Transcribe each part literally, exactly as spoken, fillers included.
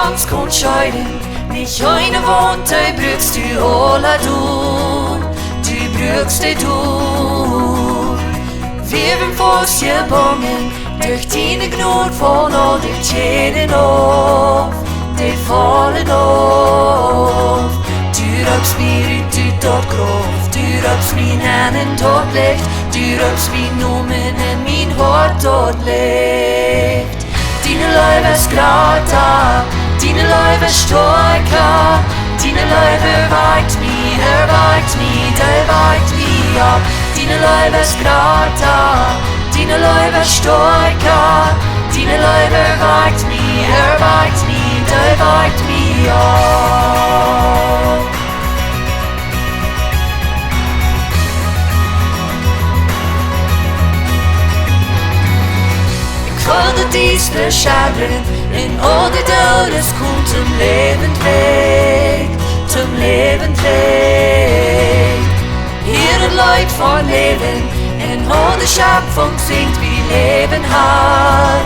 Ons kaun scheeden, nich eene Waunt, dee brukst du aula dol, du brukst dee dol. Wie sent faust jebungen, derch diene Jnod von aul de Kjäden auf, dee faulen auf. Du reppst mie rut ut daut Grauf, du reppst mie nenn en daut Licht, du reppst mien Nomen en mien Hoat daut Licht. Diene Leew es jrata, diene Leew es stoakja, diene Leew erwakjt mie, erwakjt mie, dee wakjt mie opp. Diene Leew es jrata, diene Leew es stoakja, diene Leew erwakjt mie, erwakjt mie, dee wakjt mie opp. Ekj feel daut Diestre schattren, un aul de Doodes kjemt toom Läwen trigj, toom Läwen trigj. Hia daut Leet von Läwen, un aul de Schepfunk sinjt, wie läwen, Har,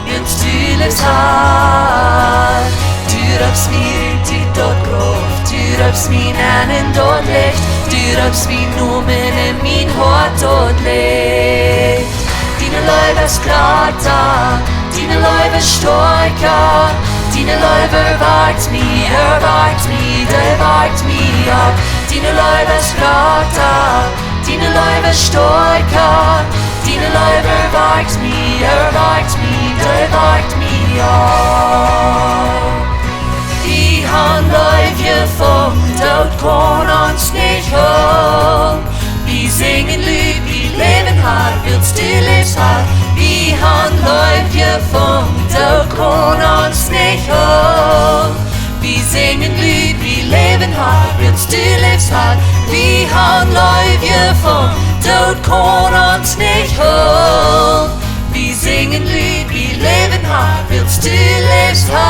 wiels du läfst, Har. Du reppst mie rut ut daut Grauf, du reppst mie nenn en daut Licht, du reppst mien Nomen en mien Hoat daut Licht. Diene Leew es jrata, diene Leew es stoakja, diene Leew erwakjt mie, erwakjt mie, dee wakjt mie opp. Diene Leew es jrata, diene Leew es stoakja, diene Leew erwakjt mie, erwakjt mie, dee wakjt mie opp. Wie han Leew jefungen, Doot kaun ons nich hoolen. Wie sinjen Leeda, wie läwen, Har, wiels du läfst, Har. Wie han Leew jefungen, Doot kaun ons nich hoolen. Wie sinjen Leeda, wie läwen, Har, wiels du läfst, Har. Wie han Leew jefungen, Doot kaun ons nich hoolen. Wie sinjen Leeda, wie läwen, Har, wiels du läfst, Har.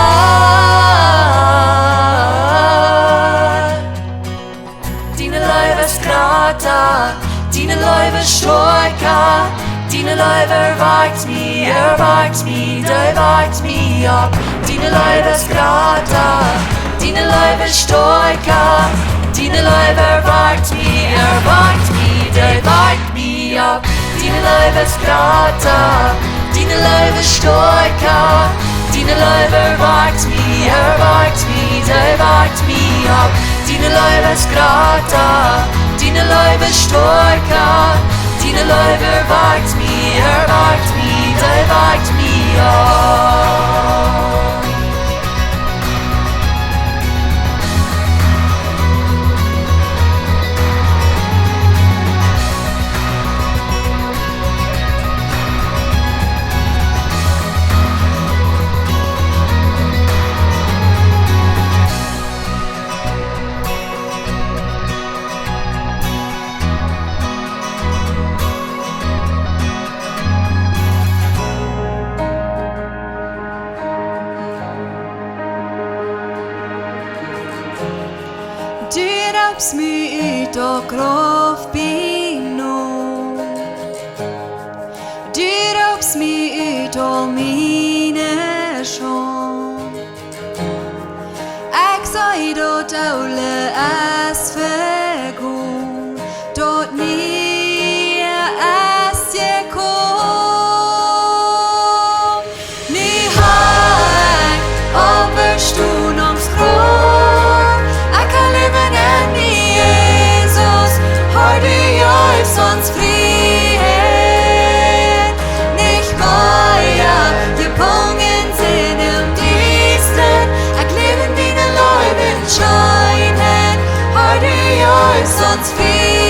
Diene Leew es jrata, diene Leew es stoakja, diene Leew erwakjt mie, erwakjt mie, dee wakjt mie opp. Diene Leew es jrata, diene Leew es stoakja, diene Leew erwakjt mie, erwakjt mie, dee wakjt mie opp. Diene Leew es jrata, diene Leew es stoakja, diene Leew erwakjt mie, erwakjt mie, dee wakjt mie opp. Diene Leew es jrata, diene Leew es stoakja, diene Leew erwakjt mie, erwakjt mie, dee wakjt mie opp. Du reppst mie ut daut Grauf bie Noot. Du reppst mie ut aul miene Schaund. Ekj see daut Oole es vegonen, daut Niee es jekomen. Nu hab ekj oppjestonen aum Graf. Ekj kaun läwen en die, Jesus. Har, du jefst ons Frieheit. Nich mea jebungen sennen em Diestren. Ekj läw en diene Leew un Scheenheit. Har, du jefst ons Frieheit.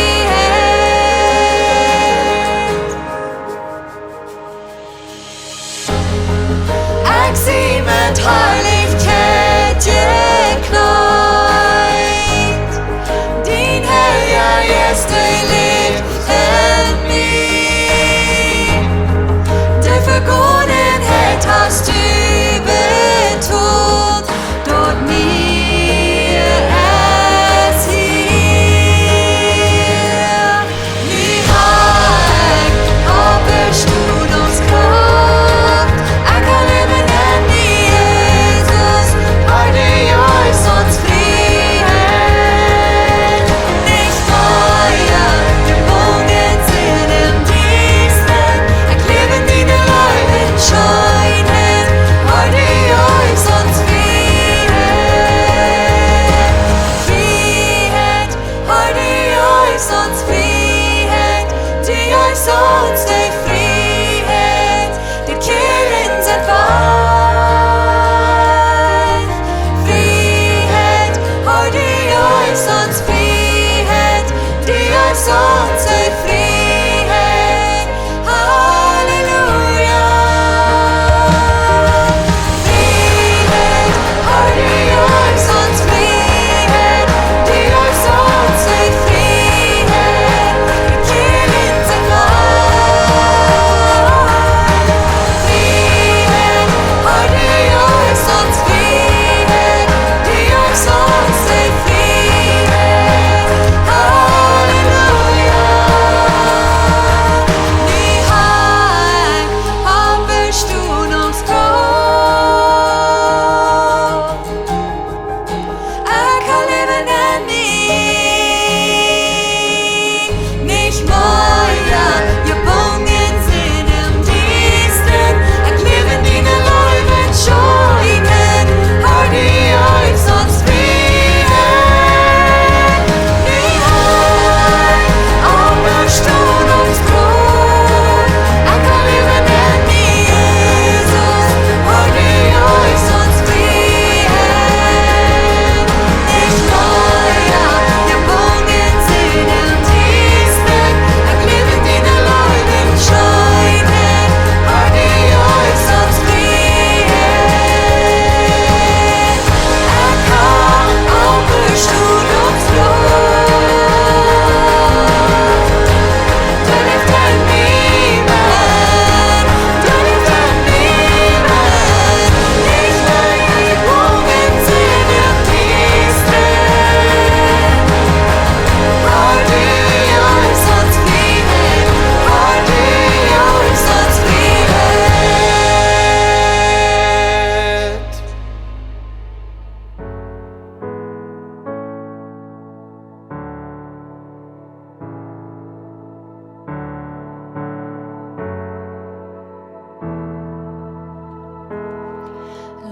Ekj sie met Harlichkjeit jekjleet. Dien Heilja Jeist, dee läft en mie. De Vegonenheit hast du betolt. Daut Niee es hia. Jeefst ons Frieheit, du jeefst ons de Frieheit, de Kjäden sent wajch. Frieheit, Har, du jeefst ons Frieheit, du jeefst ons de Frieheit. Halleluja. Frieheit, Har, du jeefst ons Frieheit, du jeefst ons de Frieheit, de Kjäden sent wajch. Frieheit, Har, du jeefst ons Frieheit, du jeefst ons de Frieheit. Halleluja. Nu, Har, oppstonen ons Gloowen. Ekj kaun läwen en die. Nich mea jebungen sennen em Diestren. Ekj läw en diene Leew un Scheenheit. Har, du jeefst ons Frieheit. Frieheit, oppstonen ons Gloowen. Ekj kaun läwen en die, Jesus. Har, du jeefst ons Frieheit. Nich mea jebungen sennen em Diestren. Ekj läw en diene Leew un Scheenheit. Har, du jeefst ons Frieheit. Ekj kaun oppstonen ons Gloowen.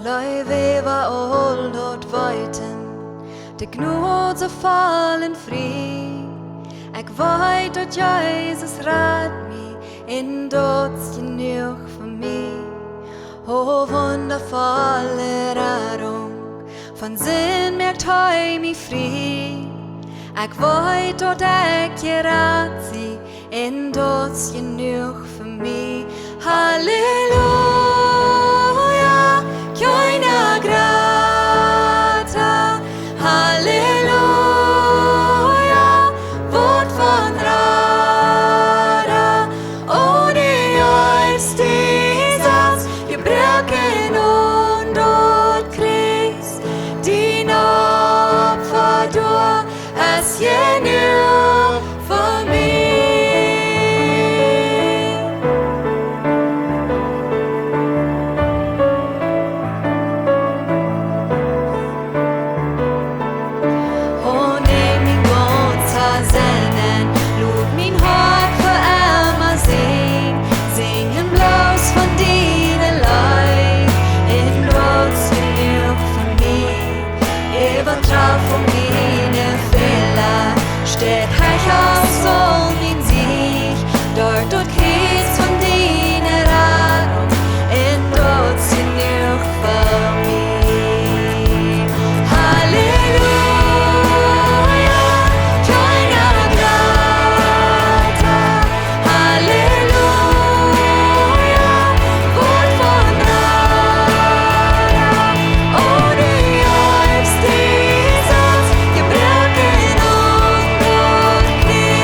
Leew äwa aul daut weeten, de Jnod soo voll un frie. Ekj weet daut Jesus rat mie, un daut es jenuach fa mie. O wundafolle Radunk, von Sind moakt hee mie frie. Ekj weet daut ekj jerat sie, un daut es jenuach fa mie. Halleluja, kjeena jrata. Halleluja, waut fa een Rada. O, du jeefst die selfst jebroaken aun daut Kjriez. Dien Opfa doa es jenuach fa mie. O, nemm mien gaunza Senn, lot mien Hoat fa emma sinjen, sinjen bloos von diene Leew, un daut es jenuach fa mie. Äwa Trauw von miene Fäla, steit hee aus aul mien Sieg, doa daut Kjriez von diene Radunk, un daut es jenuach fa mie. Halleluja, kjeena jrata. Halleluja, waut fa een Rada. O, du jeefst die selfst jebroaken aun daut Kjriez.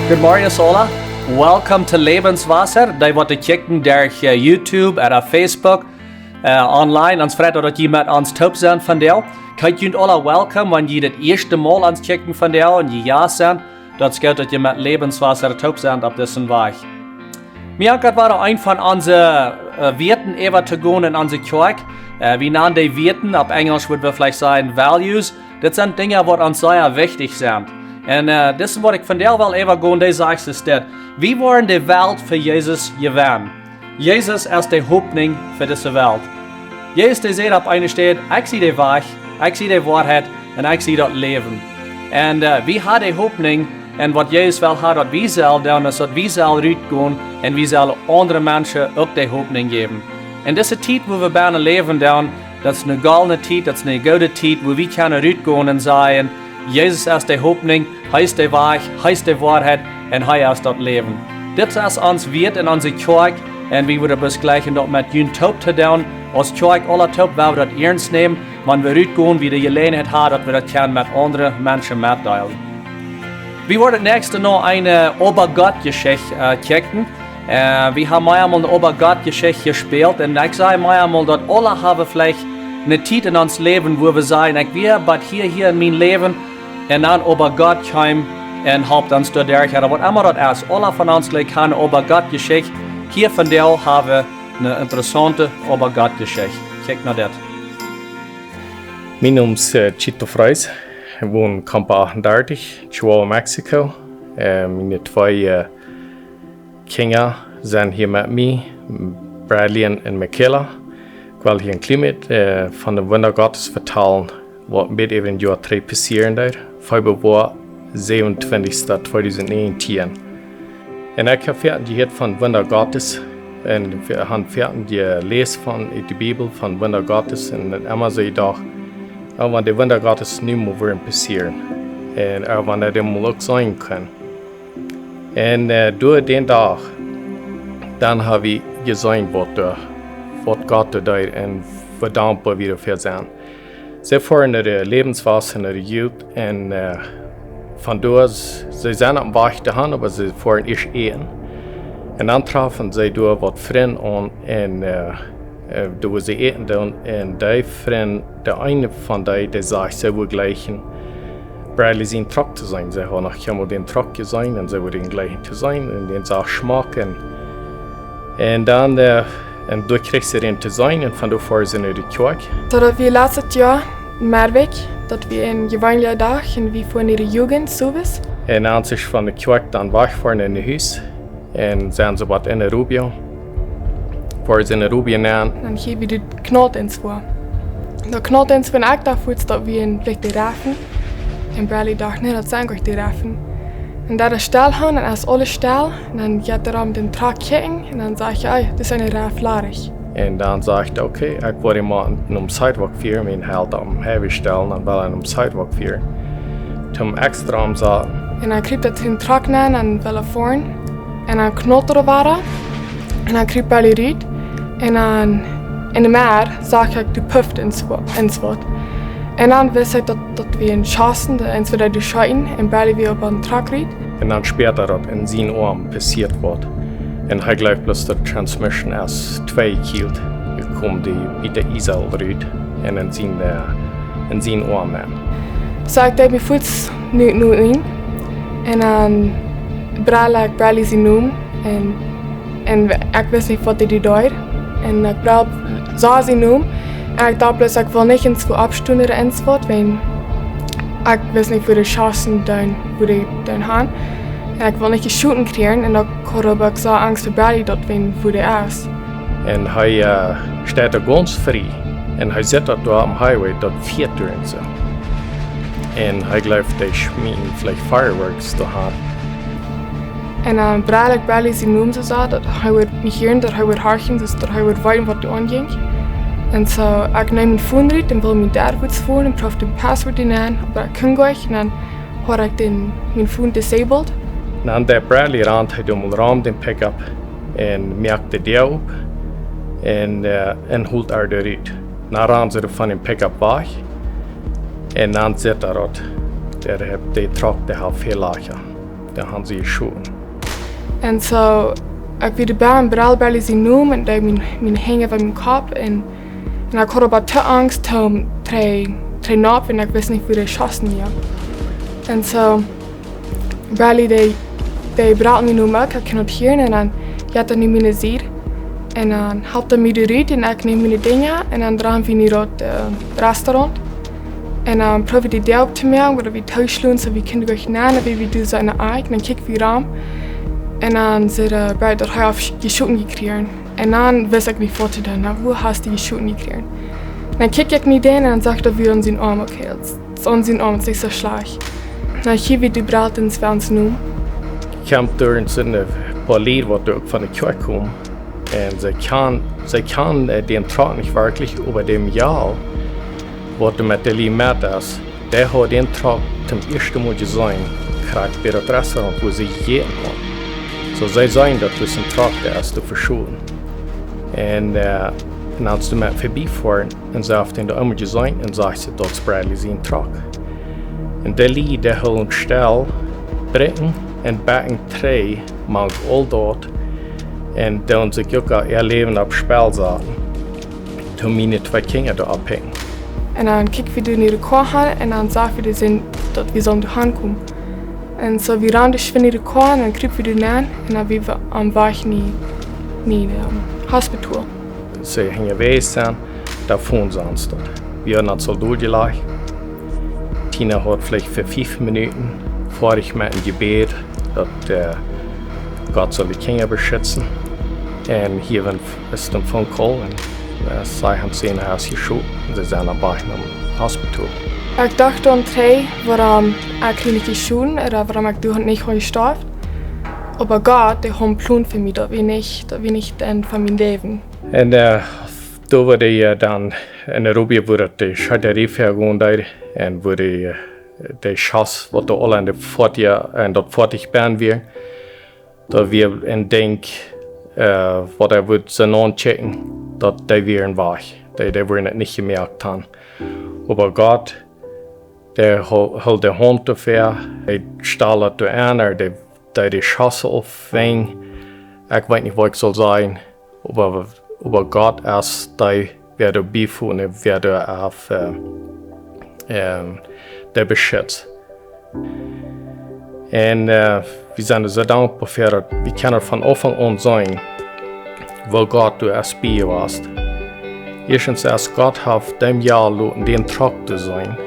Good morning, aula. Welcome to Lebenswasser. Dee waut kjikjen derch, eh, YouTube ooda Facebook, eh, online. Ons freit daut jie met ons toop sent vondoag. Kjeet junt aula welcome, wan jie daut ieeschte Mol ons kjikjen vondoag un jie Jast sent. Daut es goot daut jie met Lebenswasser toop sent opp disen Wajch. Mie haft daut wada eent von onse, eh, Wieet äwa to gonen en onse Kjoakj. Eh, wie nanen dee Wieet, opp Enjlisch wudd wie veleicht sajen values. Dit sent Dinja waut ons sea wichtich sent. Un, eh, dit es waut ekj vondoag well äwa gonen, dee sajcht es dit: Wie woaren de Welt fa Jesus jewennen. Jesus es de Hopninj fa dise Welt. Jesus, dee säd opp eene Städ: Ekj sie de Wajch, ekj sie de Woarheit un ekj sie daut Läwen. Un, eh, wie haben de Hopninj, un waut Jesus well haben daut wie sellen doonen, es daut wie sellen rutgonen un wie sellen aundre Menschen uk de Hopninj jäwen. En dise Tiet, wua wie bennen läwen doonen, daut es eene goldne Tiet, daut es eene goode Tiet, wua wie kjennen rutgonen un sajen: Jesus es de Hopninj, hee es de Wajch, hee es de Woarheit un hee es daut Läwen. Dit es ons Wieet en onse Kjoakj un wie wudden bloos jleichen daut met junt toop to doonen. Aus Kjoakj aula toop, woa wie daut iernst nämen, wan wie rutgonen, wie de Jeläajenheit haben, daut wie daut kjennen met aundre Menschen metdeelen. Wie woaren daut näakjste noch eene Oba-Gott-Jeschicht, eh, kjikjen. Eh, wie haben mol eene Oba-Gott-Jeschicht jespält. Un ekj saj mol daut aula haben veleicht eene Tiet en ons Läwen, wua wie sajen: Ekj wia bat hia, hia en mien Läwen. Un dan Oba Gott kjeem un holp ons doa derch. Ooda waut emma daut es, aula von ons jlikj haben eene Oba-Gott-Jeschicht. Hia vondoag haben wie eene interessaunte Oba-Gott-Jeschicht. Kjikj no dit. Mien Nomen es, eh, Chito Freis. Ekj won en Campo achtendartich, Chihuahua, Mexiko. Eh, miene twee, eh, Kjinja sent hia met mie, Bradley un, un Michaela. Ekj well hia en kjlien bät, eh, von de Wunda Gottes vetalen, waut een bät äwa een Joa trigj passieren deed, Februar säwenuntwintichsten, tweedusent näajentieen. Un ekj hab foaken jehieet von Wunda Gottes, un wie haben foaken jeläst von, ut de Bibel von Wunda Gottes, un dan emma soo jedocht: Oh, wan de Wunda Gottes nu mol wudden passieren, un, eh, wan ekj dee mol uk seenen kunn. Un, eh, doa dän Dach, dan hab ekj jeseenen, waut, eh, waut Gott doa deed un woo dankboa wie doafäa sent. See foaren no de Lebenswasser, no de Jugend, un, eh, von doa, see sent oppem Wajch doahan, oba see foaren ieescht äten. Un dan trafen see doa waut Frind aun un, eh, eh, doa wua see äten doonen, un dee Frind, de eene von dee, dee sajcht, see wudd jleichen Bradley sien Truck to seenen. See haud noch kjeenmol dän Truck jeseenen un see wudd dän jleichen to seenen un dän sach schmakjen. Un dan, eh, un doa kjrieech see dän to seenen un von doa foaren see no de Kjoakj. Soo daut wia latst Joa, Moakj, daut wia een jeweenlicha Dach un wie foaren no de Jugend, soo waut. Un aus see von de Kjoakj dan wajch foaren no Hus, un sent see waut en de Rubio. Foaren see en de Rubio nenn. Dan hia wia daut Knoll enswua. Daut Knoll enswua, ekj docht fuaz daut wia een, veleicht de Reifen. Un Bradley docht: Nä, daut sent goanich de Reifen. Un daut es stell, dan es aules stell. Un dan jeit hee rom dän Truck kjikjen. Un dan sajcht hee: Ey, daut es een Reifen ladich. Un dan sajcht hee: Okay, ekj woa mol nom Sidewalk fieren, mien Helt oppem Highway stellen, dan well ekj nom Sidewalk fieren. Toom extra omsaten. Un dan kjrieech hee dän Truck nenn un well foaren. Un dan knollt hee wada. Un dan kjrieech Bradley rut. Un dan en de Moakj sach ekj, daut pufft enswua-, enswua. Un dan wist ekj daut, daut wia een Schossen, daut enswua doa scheeten. Un Bradley wia oppem Truck rut. Un dan spieet hee daut en sien Oarm passieet woat. Un hee jleeft bloos daut de Transmission es twei jekjielt. Doa kjemt dee bät Ies rut. Un en sien, eh, en sien Oarm nenn. Soo ekj deed mie fuaz no, no am. Un dan brell ekj Bradley sien Nomen. Un, un ekj wist nich waut hee deed. Un ekj brell, sach sien Nomen. Un ekj docht bloos, ekj well nich enswua oppstonen ooda enswaut, wiels ekj wist nich woo de Schossen doonen, woo dee doonen gonen. Un ekj well nich jeschoten kjrieen, un daut haud ekj soo Angst fa Bradley, daut wia woo dee es. Un hee, eh, steit doa gaunz frie. Un hee sitt daut doa oppem Highway, daut fieet doa un soo. Un hee jleeft, dee schmieten veleicht fireworks doa han. Un dan brell ekj Bradley sien Nomen soo, daut hee wudd mie hieren, daut hee wudd horchen, soo daut hee wudd weeten waut doa aunjinkj. Un soo, ekj neem mien Phone rut un wull mien Dad fuaz fonen un proowd daut Passwort to nämen, oba ekj kunn goanich, un dan haud ekj dän, mien Phone disabled. Dan de Bradley rand hee doa mol rom dän Pickup un moakt de Däa op un, eh, un holt ar doa rut. Dan rand see von dän Pickup wajch un dan sitt hee daut. Dee haft, de Truck, dee haud väl Lajcha. Dan han see jeschoten. Un soo, ekj wia doabie, Bradley sien Nomen, un deed miene, miene Henj äwa mienen Kopp, un, un ekj haud oba too Angst om trigj, trigj nopp, un ekj wist nich woo dee schossen wia. Un soo, Bradley, dee, dee brocht mie no mie, ekj kunn daut hieren, un dan jeit hee no miene Sied. Un dan halpt hee mie doa rut, un ekj neem miene Dinja, un dan droagen wie no daut, äh, Restaurant. Un dan proowd wie de Däa opptomoaken, ooda wie tooschlonen, soo wie kunnen goanich nenn, un wie, wie doonen soo enne Akj, un dan kjikj wie rom. Un dan säd, äh, Bradley, daut hee haud jeschoten jekjräajen. Un dan wist ekj nich waut to doonen. Na, woo haft hee jeschoten jekjräajen? Dan kjikj ekj no dän un dan sach ekj daut wia aun sienen Oarm, okay, daut es aun sienen Oarm, daut es nich soo schlajcht. Dan hia wia de Bradley, wäa ons nu. Kjemt doa en soone poa Lied, waut doa uk von de Kjoakj kjeemen. Un see kjanen, see kjanen, äh, dän Truck nich werkjlich, oba däm Jal, waut doa met de Lied met es, dee haud dän Truck toom ieeschten Mol jeseenen, krakjt bie daut Restaurant, wua see jejäten hauden. Soo, see säden, daut es een Truck, dee es doa veschoten. Un, äh, un aus see doa met verbie foaren, un see haft dän doa eemol jeseenen, un sajcht see, daut es Bradley sien Truck. Un dee Lied, dee hilt stell, brinjen un backen trigj, mank aul daut, un doonen sikj uk aul äa Läwen opp Spell saten, toom miene twee Kjinja doa opphinjen. Un dan kjikjt wie doa no de Koa han un dan sach wie doa sent, daut wie sullen doa hankomen. Un soo, wie randen schwind no de Koa un dan krupen wie doa nenn un dan wia wie aum Wajch no, no, ähm, Hospital. See hinjawäajes sent, doa fungen see ons doa. Wie hauden ons aul doa jelajcht. Tina haud veleicht fa fief Minuten foadich met een Jebäd, daut, äh, Gott saul de Kjinja beschitzen. Un hia es een Phone Call un, äh, see han sien Hus jeschoten un see sent aum Wajch nom Hospital. Ekj docht dan trigj, wuarom ekj hia nich jeschoten, ooda wuarom ekj doa nich haud jestorwen. Oba Gott, dee haud een Plon fa mie, daut wia nich, daut wia nich daut Enj von mien Läwen. Un, äh, doa wia, äh, dan en Europa, wua daut de Scharderie väagonen deed, un wua de, äh, de Schoss, waut doa aul aun de Foatich, aun daut Foatich benn wia, daut wia een Dinkj, äh, waut hee wudd soo nauntjikjen, daut dee wieren wajch. Dee, dee wudden daut nich jemoakt han. Oba Gott, dee hol-, hilt de Haunt doafäa, hee stald daut doa aun, dee, dee, dee Schoss aufwenj. Ekj weet nich, waut ekj saul sajen. Oba, oba Gott es dee, wäa doa bie wia un wäa doa auf, äh, ähm, dee beschitzt. Un, äh, wie sent soo dankboa fa daut, wie kjennen von Aunfank aun seenen, woo Gott doa es bie jewast. Ieeschtens, aus Gott haft däm Jal loten dän Truck to seenen,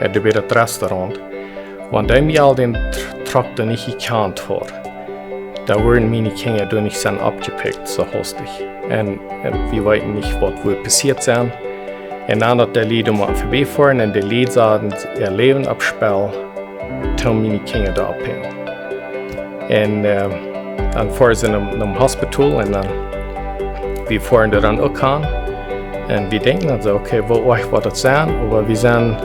äh, doa bie daut Restaurant. Wan däm Jal dän Tr-, Truck dan nich jekjant haud, dan wudden miene Kjinja doa nich sennen oppjepikjt, soo hastich. Un, un wie weeten nich, waut wudd passieet sennen. Un dan daut dee Lied doa mau verbie foaren un dee Lied saten äa Läwen opp Spell, toom miene Kjinja doa opphinjen. Un, äh, dan foaren see nom, nom Hospital un dan, wie foaren doa dan uk han. Un wie denkjen dan soo, okay, woo oajch woat daut sennen? Oba wie sent,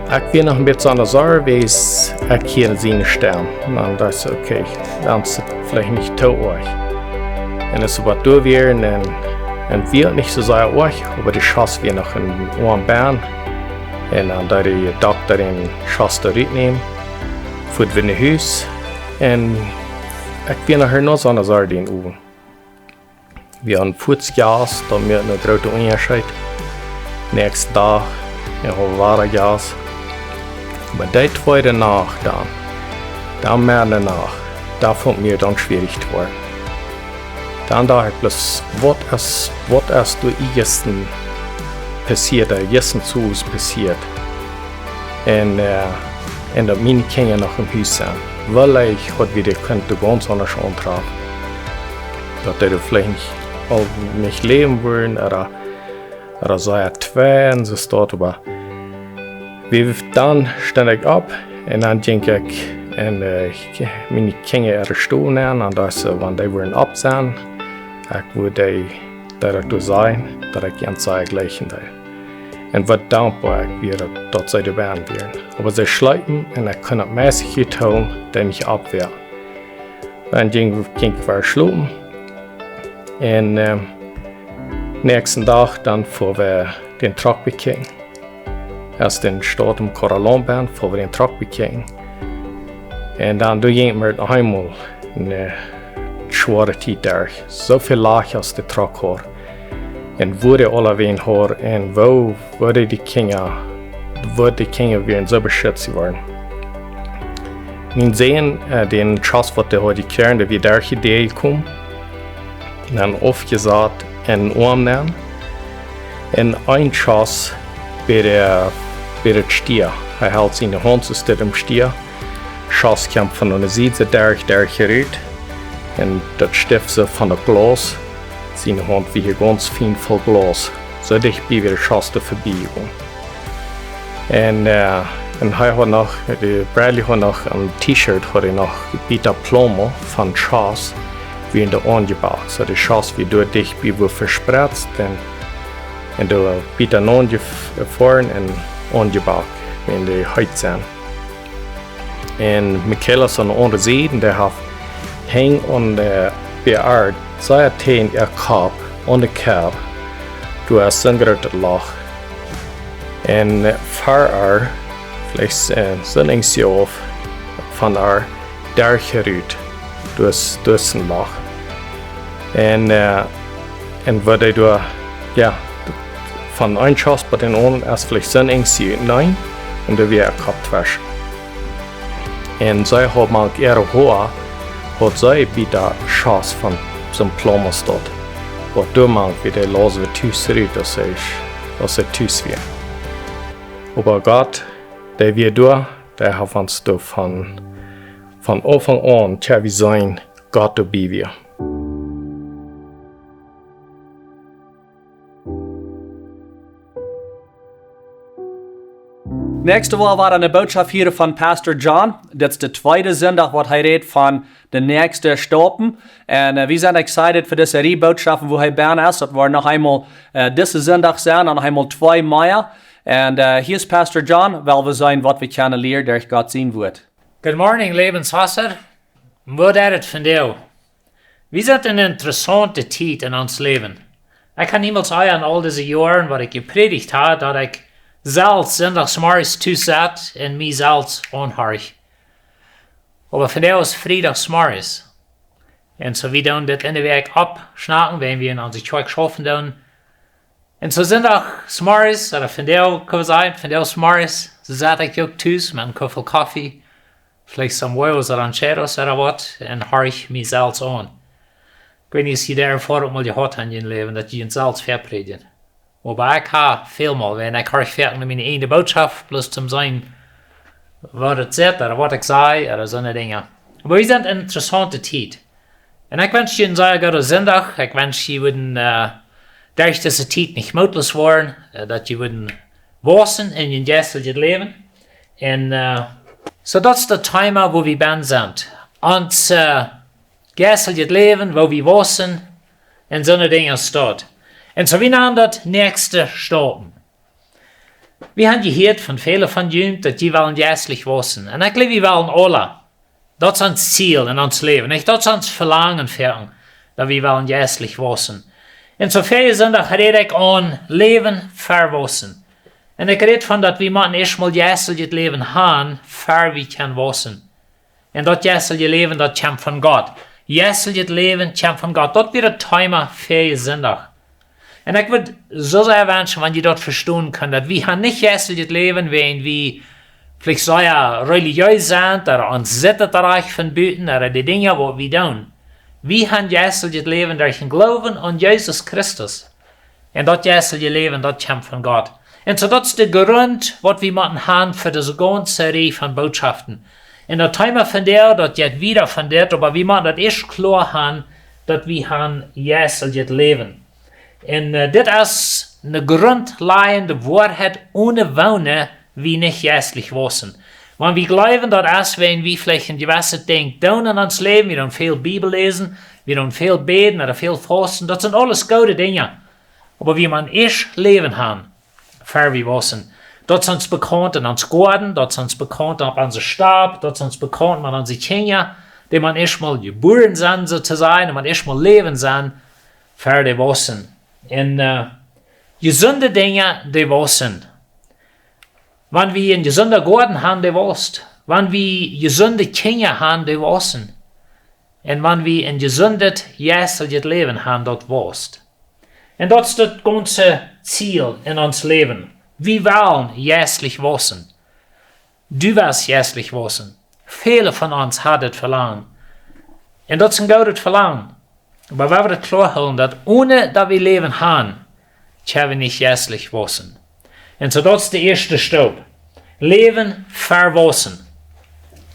ekj wia noch een bät aun de Sorj, wiels ekj hieed siene Stemm. Un dan docht ekj, okay, dan es daut veleicht nich too oajch. Un aus wie doa wieren, un, un wia nich soo sea oajch, oba de Schoss wia noch em Oarm benn. Un dan deed de Dokta dän Schoss doa rutnämen, foaren wie no Hus. Un ekj wia nohäa noch aun de Sorj dän Owent. Wie hauden fuaz Jast, daut moakt een grooten Unjascheet. Näakjsten Dach, un hauden wada Jast. Oba dee tweede Nacht dan, dan Meddenacht, doa funk mie dan schwierich to woaren. Dan docht ekj bloos, waut es, waut es doa jistren passieet, doa jistren Owent passieet? Un, äh, un daut miene Kjinja noch em Hus sent. Veleicht haud wie dee kunt gaunz aundasch auntrafen. Daut dee veleicht nich aul nich läwen wudden, ooda, ooda soo, jo, twee un soo waut, oba wie, dan stunt ekj opp un dan jinkj ekj un, äh, ekj, miene Kjinja äare Stow aun, un doa soo, wan dee wudden opp sennen, ekj wudd dee, daut ekj doa sennen, daut ekj an see jlikjen deed. Un waut dankboa ekj wia, daut, daut see doa benn wieren. Oba see schleepen un ekj kunn daut meist nich hoolen, daut ekj opp wia. Dan jinkj, jinkj ekj wada schlopen. Un, ähm, näakjsten Dach dan foaren wie dän Truck bekjikjen. Aus wie en de Staut em Corralón benn, foaren wie dän Truck bekjikjen. Un dan doa jinkj wie noch eemol eene schwoare Tiet derch. Soo väl Lajch aus de Truck haud. Un woo dee aulawäajen haud. Un woo, woo dee de Kjinja, woo de Kjinja wieren soo beschitzt worden. Mien Sän, äh, dän Schoss waut dee haud jekjräajen, dee wia derch de Däa jekomen. Un dan aufjesat un oam nämen. Un een Schoss bie de, bie de Stia. Hee hilt siene Haunt soo steit em Stia. Schoss kjeem von de Sied derch, derch rut. Un daut Stift soo von daut Glaus. Siene Haunt wia gaunz fien voll Glaus. Soo dicht bie wia de Schoss doa vebie jegonen. Un, äh, un hee haud noch, de Bradley haud noch een T-Shirt, haud hee noch bie de Plomo von Schoss, wia en de aunjebakt. Soo de Schoss wia doa dicht bie wua vespretzt un, un doa bie de aunjefoaren un aunjebakt, wia en de heet sent. Un Michaela aun de aundre Sied, dee haud hinjen aun de Bea Art, see haud hinjen äa Kopp, aun de Kopp, doa es soon grootet Loch. Un, äh, ver äa, veleicht, äh, soon Inch auf von äa, derch rut, doa es, doa es een Loch. Un, äh, un woo dee doa, jo, von een Schoss bat dän aundren es veleicht soon Inch, nä, un doa wia äa Kopp tweschen. Un see haud mank äare Hoa, haud see bie daut Schoss von soon Plomo jestonen. Waut doa mank wia, dee laus wie tus rut, aus see, aus see tus wia. Oba Gott, dee wia doa, dee haud ons doa von, von Aunfank aun, tja, wie seenen, Gott doabie wia. Näakjste Woach woa wie eene Bootschoft hieren von Pastor John. Dit es de tweede Sindach waut hee rät von de näakjste Staupen. Un, äh, wie sent excited fa dise Rieej Bootschoften, wua hee bie es. Daut woat noch eemol, äh, disen Sindach sennen un noch eemol twee mea. Un, äh, hia es Pastor John, well wie seenen waut wie kjennen lieren derch Gott sien Wuat. Good morning, Läwenswota. Woo jeit et vondoag? Wie sent en eene interessaunte Tiet en ons Läwen. Ekj kaun niemols ea en aul dise Joaren waut ekj jeprädicht hab, daut ekj selfst sindachsmorjes tus saut un mie selfst aunhorcht. Oba vondoag es Friedachsmorjes. Un soo wie doonen dit enne Wäakj aufschnakjen, wan wie en onse Kjoakj schaufen doonen. Un soo sindachsmorjes, ooda vondoag, kaun wie sajen, vondoag zemorjes, soo saut ekj uk tus met een Koffel Koffe, veleicht some huevos rancheros ooda waut, un horcht mie selfst aun. Ekj weet nich aus jie dee Erfoarunk mol jehaut haben en jun Läwen, daut jie junt selfst väaprädjen. Oba ekj hab väl mol, wan ekj horch foaken no miene eejne Bootschoft, bloos toom seenen, waut et sajcht, ooda waut ekj saj, ooda soone Dinja. Oba wie sent en eene interessaunte Tiet. Un ekj wensch junt een sea gooden Sindach. Ekj wensch jie wudden, äh, derch dise Tiet nich mootloos woaren, äh, daut jie wudden wausen en jun jeistlichet Läwen. Un, äh, soo daut es daut Thema, wua wie bie sent. Ons, äh, jeistlichet Läwen, wua wie wausen, un soone Dinja aus daut. Un soo wie nanen daut näakjste Staupen. Wie haben jehieet von väle von junt, daut jie wellen jeistlich wausen. Un ekj jleew, wie wellen aula. Daut es ons Ziel en ons Läwen, nich? Daut es ons Velangen, daut wie wellen jeistlich wausen. Un soo väl Sindach räd ekj aun Läwen ver wausen. Un ekj räd von daut wie motten ieescht mol jeistlichet Läwen haben, ver wie kjennen wausen. Un daut jeistelje Läwen, daut kjemt von Gott. Jeisteljet Läwen kjemt von Gott. Daut wia daut Thema fa Sindach. Un ekj wudd soo sea wenschen, wan jie daut vestonen kunnen, daut wie haben nich jeisteljet Läwen, wan wie veleicht sea relijees sent, ooda ons sitt daut rajcht von buten, ooda de Dinja waut wie doonen. Wie haben jeisteljet Läwen derch dän Gloowen aun Jesus Christus. Un daut jeistelje Läwen, daut kjemt von Gott. Un soo daut es de Grunt, waut wie motten haben fa dise gaunze Rieej von Bootschoften. Un daut Thema von vondoag, daut jeit wieda von dit, oba wie motten daut ieescht kloa haben, daut wie haben jeisteljet Läwen. Un, äh, dit es eene grundlajende Woarheit, one woone wie nich jeistlich wausen. Wan wie jleewen, daut es, wan wie veleicht een jewesset Dinkj doonen en ons Läwen, wie doonen väl Bibel läsen, wie doonen väl bäden ooda väl fausten, daut sent aules goode Dinja. Oba wie motten ieescht Läwen haben, ver wie wausen. Daut es ons bekaunt en ons Goaden, daut es ons bekaunt opp onse Stap, daut es ons bekaunt met onse Kjinja, dee motten ieescht mol jebuaren sennen, soo to sajen, dee motten ieescht mol läwen sennen, ver dee wausen. Un, äh, jesunde Dinja, dee wausen. Wan wie een jesunden Goaden haben, dee wausst. Wan wie jesunde Kjinja han, dee wausen. Un wan wie een jesundet jeistlichet Läwen han, daut waust. Un daut es daut gaunze Ziel en ons Läwen. Wie wellen jeistlich wausen. Du west jeistlich wausen. Väle von ons haben daut Velangen. Un daut es een goodet Velangen. Oba wie woaren daut kloa hoolen, daut onen daut wie Läwen han, kjenn wie nich jeistlich wausen. Un soo daut es de ieeschte Staup. Läwen vewausen.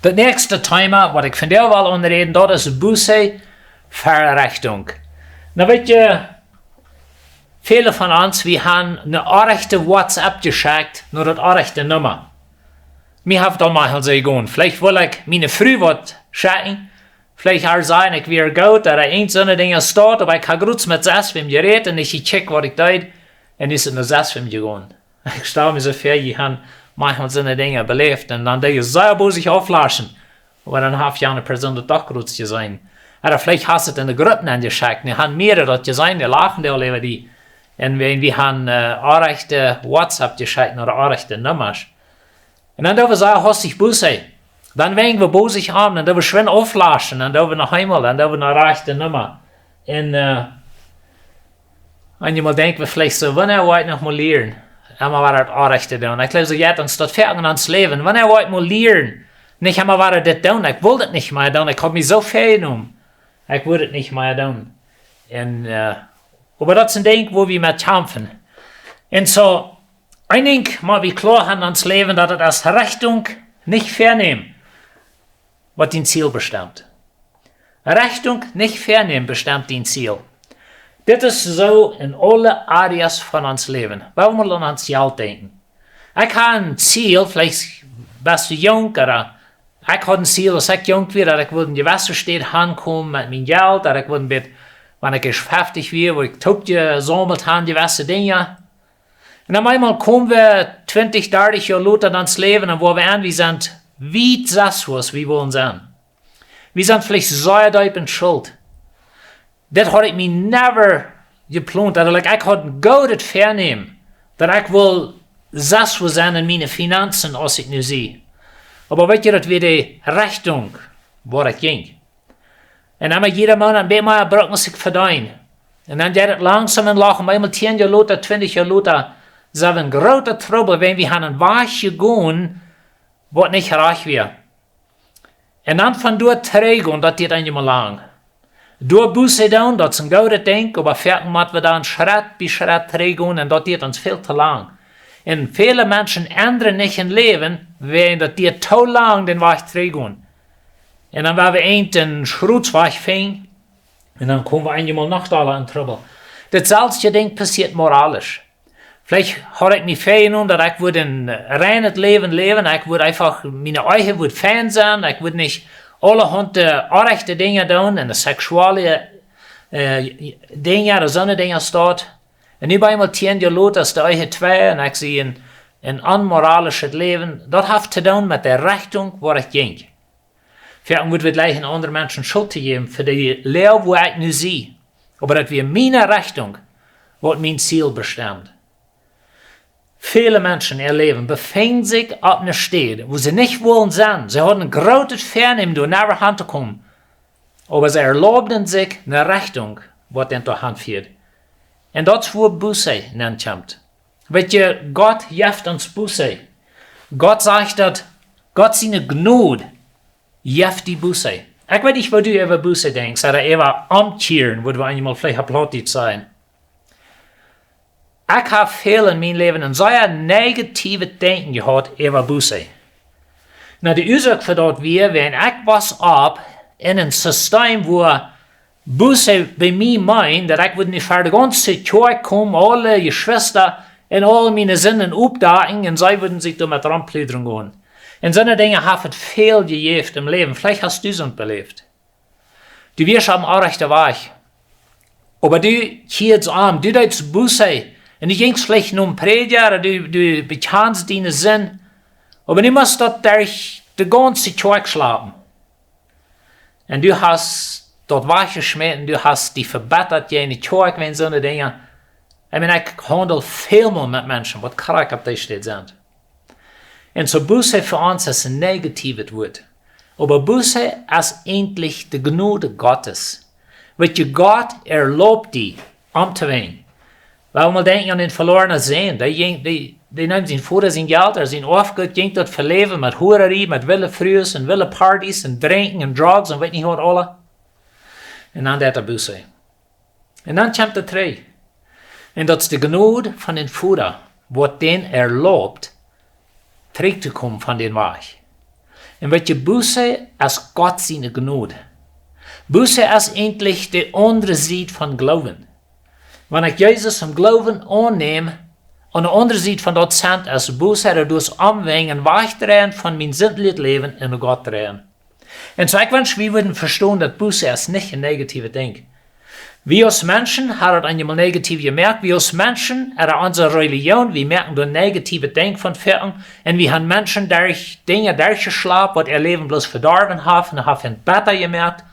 Daut näakjste Thema, waut ekj vondoag well aunräden, daut es Buße, Verrechtung. Nu weet jie, väle von ons, wie han eene orrajchte WhatsApp jeschekjt no daut orrajchte Numma. Mie haft daut mol soo jegonen. Veleicht wull ekj miene Fru waut schekjen, veleicht äa sajen, ekj wia goot, ooda irjent soone Dinja, staut, oba ekj hab krakjt met sest wäm jerät un nich jekjikjt waut ekj deed, un es et no sest wäm jegonen. Ekj stal mie soo väa, jie han mol soone Dinja beläft, un dan deed jie sea bosich auflaschen, oba dan haft jane Persoon daut doch krakjt jeseenen. Ooda veleicht hast du et en de Gruppen aunjeschekjt, dee han mea daut jeseenen, dee lachen dee aul äwa die. Un wie, wie han äh, orrajchte WhatsApp jeschekjt no de orrajchte Nummasch. Un dan doo wie sea hastich Buße. Dan wenjen wie bosich aun, dan doo wie schwind auflaschen, dan doo wie noch eemol, dan doo wie no de rajchte Numma. Un äh, eenjemol denkj wie veleicht soo, wanea woa ekj noch mol lieren, emma wada daut orrajchte doonen? Ekj jleew, soo jeit ons daut foaken en ons Läwen. Wanea woa ekj mol lieren, nich emma wada dit doonen? Ekj wull daut nich mea doonen. Ekj hab mie soo väajenomen, ekj wudd et nich mea doonen. Un äh, oba daut es een Dinkj, wua wie met kjamfen. Un soo, een Dinkj mott wie kloa han en ons Läwen, daut et es Rechtunk, nich Vänämen, waut dien Ziel bestemt. Rechtunk, nich Vänämen, bestemt dien Ziel. Dit es soo en aule Areas von ons Läwen. Wie motten aun ons Jelt denkjen. Ekj hab een Ziel, veleicht best du junk, ooda ekj haud een Ziel, aus ekj junk wia, daut ekj wull en jewesse Städ hankomen met mien Jelt, daut ekj wull bie, wan ekj ieescht feftich wia, wua ekj toop jesaumelt hab, jewesse Dinja. Un opp eemol komen wie twintich, dartich Joa lota en ons Läwen un woa wie aun, wie sent wiet sest wua wie wullen sennen. Wie sent veleicht sea deep en Schult. Dit haud ekj mie never jeplont. Daut, like, ekj haud een goodet Vänämen, daut ekj wull sest wua sennen en miene Finanzen, aus ekj nu sie. Oba weet jie, daut wia de Rechtunk, wua ekj jinkj. Un dan met jieda Moonat een bät mea brucken aus ekj vedeend. Un dan deed et langsom un langsom, eemol tieen Joa lota, twintich Joa lota, sent wie en grooten Trubbel, wiels wie haben een Wajch jegonen, waut nich rajcht wia. Un dan von doa trigj gonen, daut diet eenjemol lang. Doa Buße doonen, daut es een goodet Dinkj, oba foaken mott wie dan Schrett bie Schrett trigj gonen un daut diet ons väl too lang. Un väle Menschen endren nich äa Läwen, wiels daut diet too lang dän Wajch trigj gonen. Un dan woa wie eent een Schrutzwajch finjen, un dan komen wie eenjemol noch dolla en Trubbel. Daut selwje Dinkj passieet moralisch. Veleicht haud ekj mie väajenomen, daut ekj wudd een äh, reinet Läwen läwen, ekj wudd eefach, miene Ehe wudd fein sennen, ekj wudd nich aulahaunt äh, orrajchte Dinja doonen, un de seksuelle äh, Dinja, de soone Dinja staut. Un nu bie eemol tieen Joa lota es de Ehe twei, un ekj sie een, een onmoralischet Läwen. Daut haft to doonen met de Rechtunk, wua ekj jinkj. Foaken wudd wie jlikj aundre Menschen Schult jäwen fa de Loag, wua ekj nu sie. Oba daut wia miene Rechtunk, waut mien Ziel bestemt. Väle Menschen äa Läwen befinjen sikj opp eene Städ, wua see nich wullen sennen. See hauden een grootet Vänämen, doa never han to komen. Oba see erlaubden sikj eene Rechtunk, waut an doa han fieed. Un daut es, wua Buße nenkjemt. Weet jie, Gott jeft ons Buße. Gott sajcht, daut Gott siene Jnod jeft die Buße. Ekj weet nich, waut du äwa Buße denkjst, ooda äwa omkjieren, wudd wie eenjemol veleicht opp Plautdietsch sajen. Ekj hab väl en mien Läwen een sea negatiewet Denkjen jehaut äwa Buße. Nu, de Uasoak fa daut wia, wiels ekj wos opp en een System, wua Buße bie mie meent, daut ekj wudd nu ver de gaunze Kjoakj komen, aule Jeschwista un aul miene Sinden oppdakjen, un see wudden sikj doamet rompludren gonen. Un soone Dinja haft et väl jejäft em Läwen. Veleicht hast du soont beläft. Du wieescht opp dän rajchten Wajch. Oba du kjieedst om, du deedst Buße. Un du jinjst veleicht nom Prädja, ooda du, du bekjanst diene Sind. Oba du must daut derch de gaunze Kjoakj schlapen. Un du hast daut wajchjeschmäten, du hast die vebittat jäajen de Kjoakj wäajen soone Dinja. Ekj meen, ekj haundel väl mol met Menschen, waut krakjt opp dee Städ sent. Un soo Buße fa ons es een negatiewet Wuat. Oba Buße es eejentlich de Jnod Gottes. Weet jie, Gott erlaubt die, om to wenjen. Well wie mol denkjen aun dän velornen Sän. Dee jinkj, dee, dee neem sien Voda sien Jelt, ooda sien Oafgoot, jinkj daut fa Läwen met Huararie, met wille Frues un wille Partys un drinkjen un drugs un weet nich waut aules. Un dan deed hee Buße. Un dan kjemt hee trigj. Un daut es de Jnod von dän Voda, waut dän erlaubt, trigj to komen von dän Wajch. Un weet jie, Buße es Gott siene Jnod. Buße es eejentlich de aundre Sied von Gloowen. Wan ekj Jesus em Gloowen aunnäm, aun de aundre Sied von daut sent es Buße, daut es omwenjen, wajchdreien von mien sindlichet Läwen un no Gott dreien. Un soo, ekj wensch, wie wudden vestonen, daut Buße es nich een negatiewet Dinkj. Wie aus Menschen haben daut eenjemol negativ jemoakt. Wie aus Menschen, ooda onse Religion, wie moaken doa negative Dinkj von foaken. Un wie haben Menschen derch Dinja derchjeschlapt, waut äa Läwen bloos vedorwen haben un haben bäta jemoakt.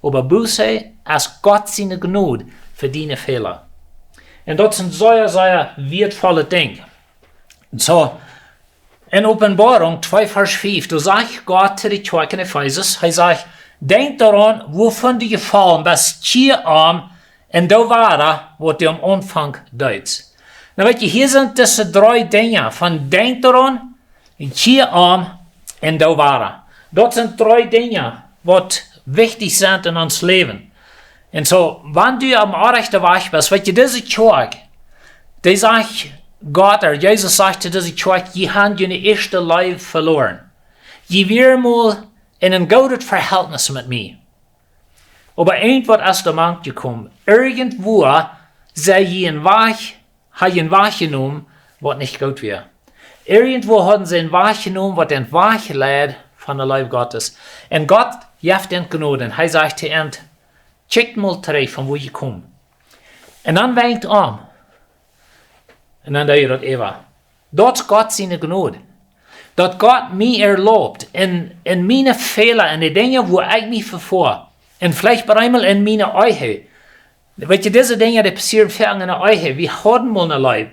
Oba Buße es Gott siene Jnod fa diene Fäla. Un daut es een sea, sea wieetvollet Dinkj. Un soo, en Openboarunk twee Varsch fief, doa sajcht Gott to de Kjoakj en Efesus, hee sajcht: "Denkj doaraun, wuavon du jefollen best, kjia om un doo wada, waut du aum Aunfank deetst." Nu weet jie, hia sent dise dree Dinja von denkj doaraun, kjia om un doo wada. Daut sent dree Dinja, waut wichtich sent en ons Läwen. Un soo, wan du aum orrajchten Wajch best, weet jie, dise Kjoakj, dee sajcht Gott, ooda Jesus sajcht to dise Kjoakj: "Jie haben june ieeschte Leew veloaren. Jie wieren mol en een goodet Verhältnis met mie. Oba irjentwaut es doa mank jekomen. Irjentwua sie jie een Wajch, haben jie een Wajch jenomen, waut nich goot wia. Irjentwua haben see een Wajch jenomen, waut an wajch leid von de Leew Gottes." Un Gott jeft an Jnod. Hee sajcht to an: "Kjikjt mol trigj, von wua jie komen." Un dan wenjt om. Un dan deed hee daut äwa. Daut es Gott siene Jnod. Daut Gott mie erlaubt, en, en miene Fäla, en de Dinja, wua ekj mie vefoa, un veleicht bie eemol en miene Ehe. Weet jie, dise Dinja, dee passieren foaken en de Ehe. Wie hauden mol eene Leew.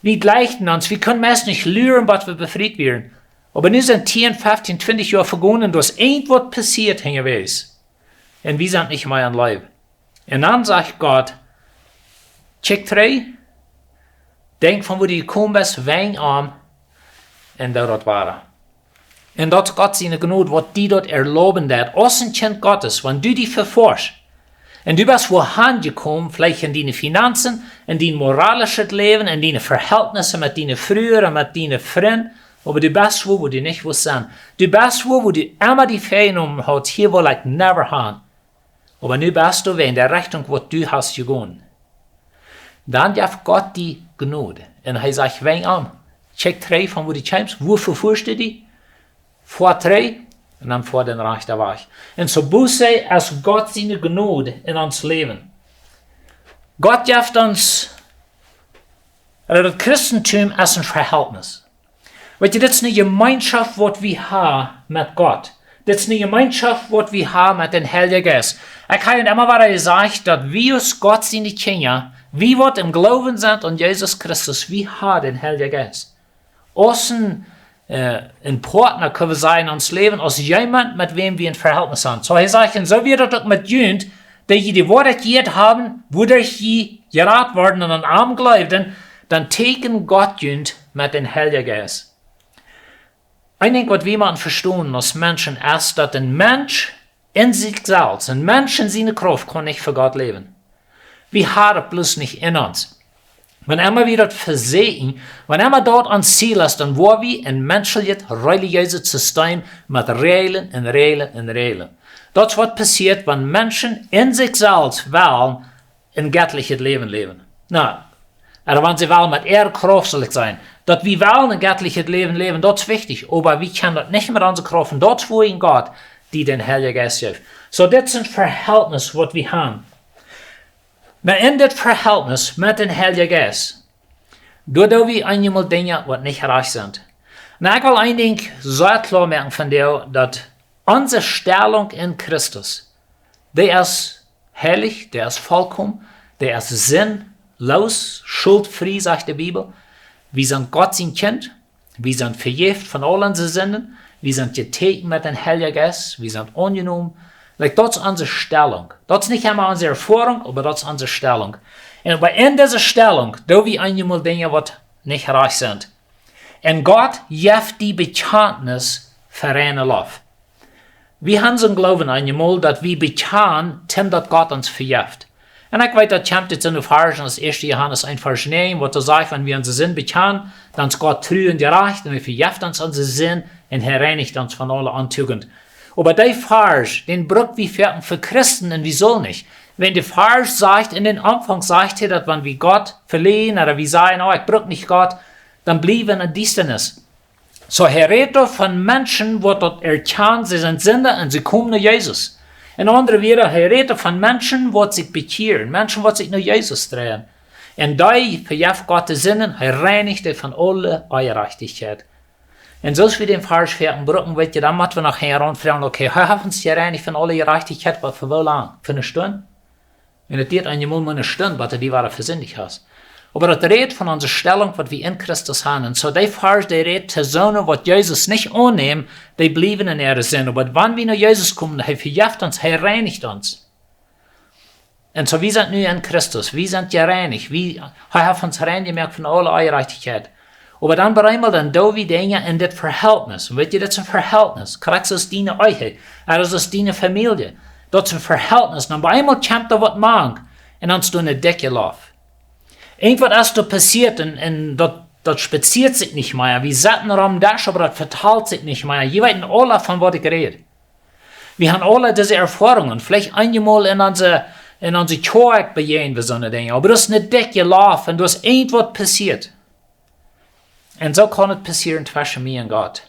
Wie jlikjten ons, wie kunnen meist nich luren, bat wie befriet wieren. Oba nu sent tieen, feftieen, twintich Joa vegonen, doa es irjentwaut passieet, hinjawäajes. Un wie sent nich mea en Leew. Un dan sajcht Gott: "Kjikj trigj, denkj von wua du jekomen best, wenj om un doo daut wada." Un daut es Gott siene Jnod, waut die daut erlauben deed. Aus een Kjint Gottes, wan du die vefoascht, un du best wua han jekomen, veleicht en diene Finanzen, en dien moralischet Läwen, en diene Verhältnisse met diene Fru un met diene Frind, oba du best wua, wua du nich wust sennen. Du best wua, wua du emma die väajenomen hast: "Hia well ekj never han." Oba nu best du wada en de Rechtunk, waut du hast jegonen. Dan jeft Gott die Jnod. Un hee sajcht: "Wenj om. Kjikj trigj, von wua du kjeemst, wua vefoascht du die? Foa trigj, un dan foa dän rajchten Wajch." Un soo Buße es Gott siene Jnod en ons Läwen. Gott jeft ons, ooda daut Christentum es een Verhältnis. Weet jie, dit es eene Jemeenschoft, waut wie haben met Gott. Dit es eene Jemeenschoft, waut wie haben met dän Heiljen Jeist. Ekj hab emma wada jesajcht, daut wie aus Gott siene Kjinja, wie waut em Gloowen sent aun Jesus Christus, wie haben dän Heiljen Jeist. Aus een, äh, een Partner, kjenn wie sajen, en ons Läwen, aus jemaunt, met wäm wie een Verhältnis haben. Soo, hee sajcht, un soo wia daut uk met junt, dee jie de Woarheit jehieet haben, wuaderch jie jerat worden un aun am jleewden, dan tieekjend Gott junt met dän Heiljen Jeist. Een Dinkj, waut wie motten vestonen aus Menschen, es, daut een Mensch en sikj selfst, een Mensch en siene Krauft kaun nich fa Gott läwen. Wie haben daut bloos nich en ons. Wan emma wie daut vesieekjen, wan emma daut ons Ziel es, dan woa wie een menschlichet, relijeeset System met Räajlen un Räajlen un Räajlen. Daut es waut passieet, wan Menschen en sikj selfst wellen een gettlichet Läwen läwen. Nu, ooda wan see wellen met äare Krauft, saul ekj sajen. Daut wie wellen een gettlichet Läwen läwen, daut es wichtich. Oba wie kjennen daut nich met onse Krauft. Un daut es wua en Gott die dän Heiljen Jeist jeft. Soo, dit es een Verhältnis, waut wie haben. Nu, en dit Verhältnis met dän Heiljen Jeist, doa doo wie eenjemol Dinja, waut nich rajcht sent. Nu, ekj well een Dinkj sea kloa moaken von die, daut onse Stellung en Christus, dee es heilich, dee es vollkomen, dee es sinnlos, schuldfrie, sajcht de Bibel. Wie sent Gott sien Kjint. Wie sent vejäft von aul onse Sinden. Wie sent jetäkjent met dän Heiljen Jeist. Wie sent aunjenomen. Like, daut es onse Stellunk. Daut es nich emma onse Erfoarunk, oba daut es onse Stellunk. Un oba en dise Stellunk doo wie eenjemol Dinja, waut nich rajcht sent. Un Gott jeft die Bekjantnis fa reine Loft. Wie han soon Gloowen eenjemol, daut wie bekjanen, toom daut Gott ons vejeft. Un ekj weet, daut kjemt ut soone Varschen aus ieeschte Johanes eent Varsch näajen, waut doa sajcht, wan wie onse Sind bekjanen, dan es Gott tru un jerajcht un hee vejeft ons onse Sind un hee reinicht ons von aule Ontugent. Oba dee Varsch, dän bruck wie foaken fa Christen un wie sellen nich. Wan de Varsch sajcht, en dän Aunfank sajcht hee daut, wan wie Gott veleajen, ooda wie sajen, oh, ekj bruck nich Gott, dan bliew wie en Diestanis. Soo, hee rät doa von Menschen, waut daut erkjanen, see sent Sinda un see komen no Jesus. En aundre Wieed, hee rät doa von Menschen, waut sikj bekjieren, Menschen, waut sikj no Jesus dreien. Un dee vejeft Gott de Sinden, hee reinicht dee von aule Onjerajchtichkjeit. Un soo aus wie dän Varsch foaken brucken, weet jie, dan motten wie noch hinjaraun froagen, okay, hee haft ons jereinicht von aule Jerajchtichkjeit, oba fa woo lang? Fa eene Stund? Un daut diat eenjemol mau eene Stund, waut du die wada vesindicht hast. Oba daut rät von onse Stellunk, waut wie en Christus han. Un soo dee Varsch, dee rät to soone, waut Jesus nich aunnämen, dee bliewen en äare Sind. Oba wan wie no Jesus komen, hee vejeft ons, hee reinicht ons. Un soo, wie sent nu en Christus, wie sent jereinicht, wie, hee haft ons rein jemoakt von aule Onjerajchtichkjeit. Oba dan opp eemol, dan doo wie Dinja en dit Verhältnis. Un weet jie, daut es een Verhältnis. Krakjt soo aus diene Ehe, ooda soo aus diene Famielje. Daut es een Verhältnis. Dan opp eemol kjemt doa waut mank. Un dan es doa eene dikje Loft. Irjentwaut es doa passieet un, un daut, daut spazieet sikj nich mea. Wie sitten aum Desch, oba daut vetalt sikj nich mea. Jie weeten aula, von waut ekj räd. Wie han aula dise Erfoarungen. Veleicht eenjemol en onse, en onse Kjoakj bejäajen wie soone Dinja. Oba daut es eene dikje Loft un doa es irjentwaut passieet. Un soo kaun et passieren tweschen mie un Gott.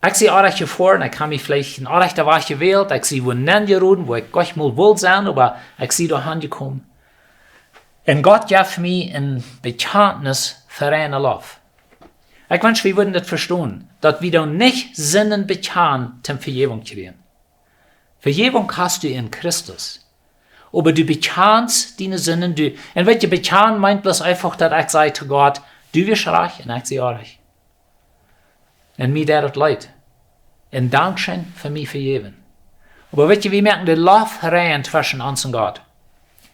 Ekj sie oajch jefoaren, ekj hab mie veleicht een oajcha Wajch jewält, ekj sie wua nenjeroden, wua ekj goanich mol wull sennen, oba ekj sie doa aunjekomen. Un Gott jeft mie een Bekjantnis fa reine Loft. Ekj wensch, wie wudden daut vestonen, daut wie dan nich Sinden bekjanen, toom Vejäwunk kjrieen. Vejäwunk hast du en Christus. Oba du bekjanst diene Sinden, du, un weet jie, bekjanen meent bloos eefach, daut ekj saj to Gott, du best rajcht un ekj sie oajch. Un mie deit daut leet. Un dankscheen fa mie vejäwen. Oba weet jie, wie moaken de Loft rein tweschen ons un Gott.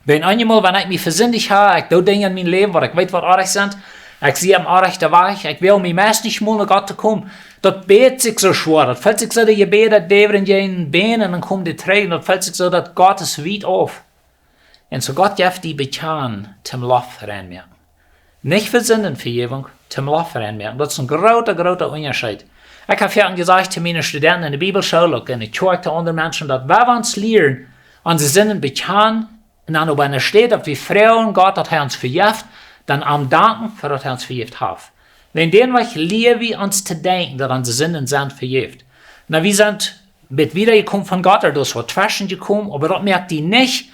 Wan eenjemol, wan ekj mie vesindicht hab, ekj doo Dinja en mien Läwen, waut ekj weet, waut oajch sent, ekj sie aum oajchten Wajch, ekj well mie meist nich mol no Gott to komen. Daut bät sikj soo schwoa, daut felt sikj soo, de Jebäda däwen en june Bän un dan komen de Tränen, daut felt sikj soo, daut Gott es wiet auf. Un soo Gott jeft die bekjanen, toom Loft rein moaken. Nich fa Sindenvejäwunk, toom Loft rein moaken. Daut es een groota, groota Unjascheet. Ekj hab foaken jesajcht to miene Studenten en de Bibelschool, uk en de Kjoakj, to aundre Menschen, daut wan wie ons lieren, onse Sinden bekjanen, un dan oba en de Städ, daut wie froagen Gott, daut hee ons vejeft, dan am danken, fa daut hee ons vejäft haft. Wan dan wie lieren, wie ons to denkjen, daut onse Sinden sent vejäft. Nu, wie sent bät wieda jekomen von Gott, ooda doa es waut tweschen jekomen, oba daut moakt die nich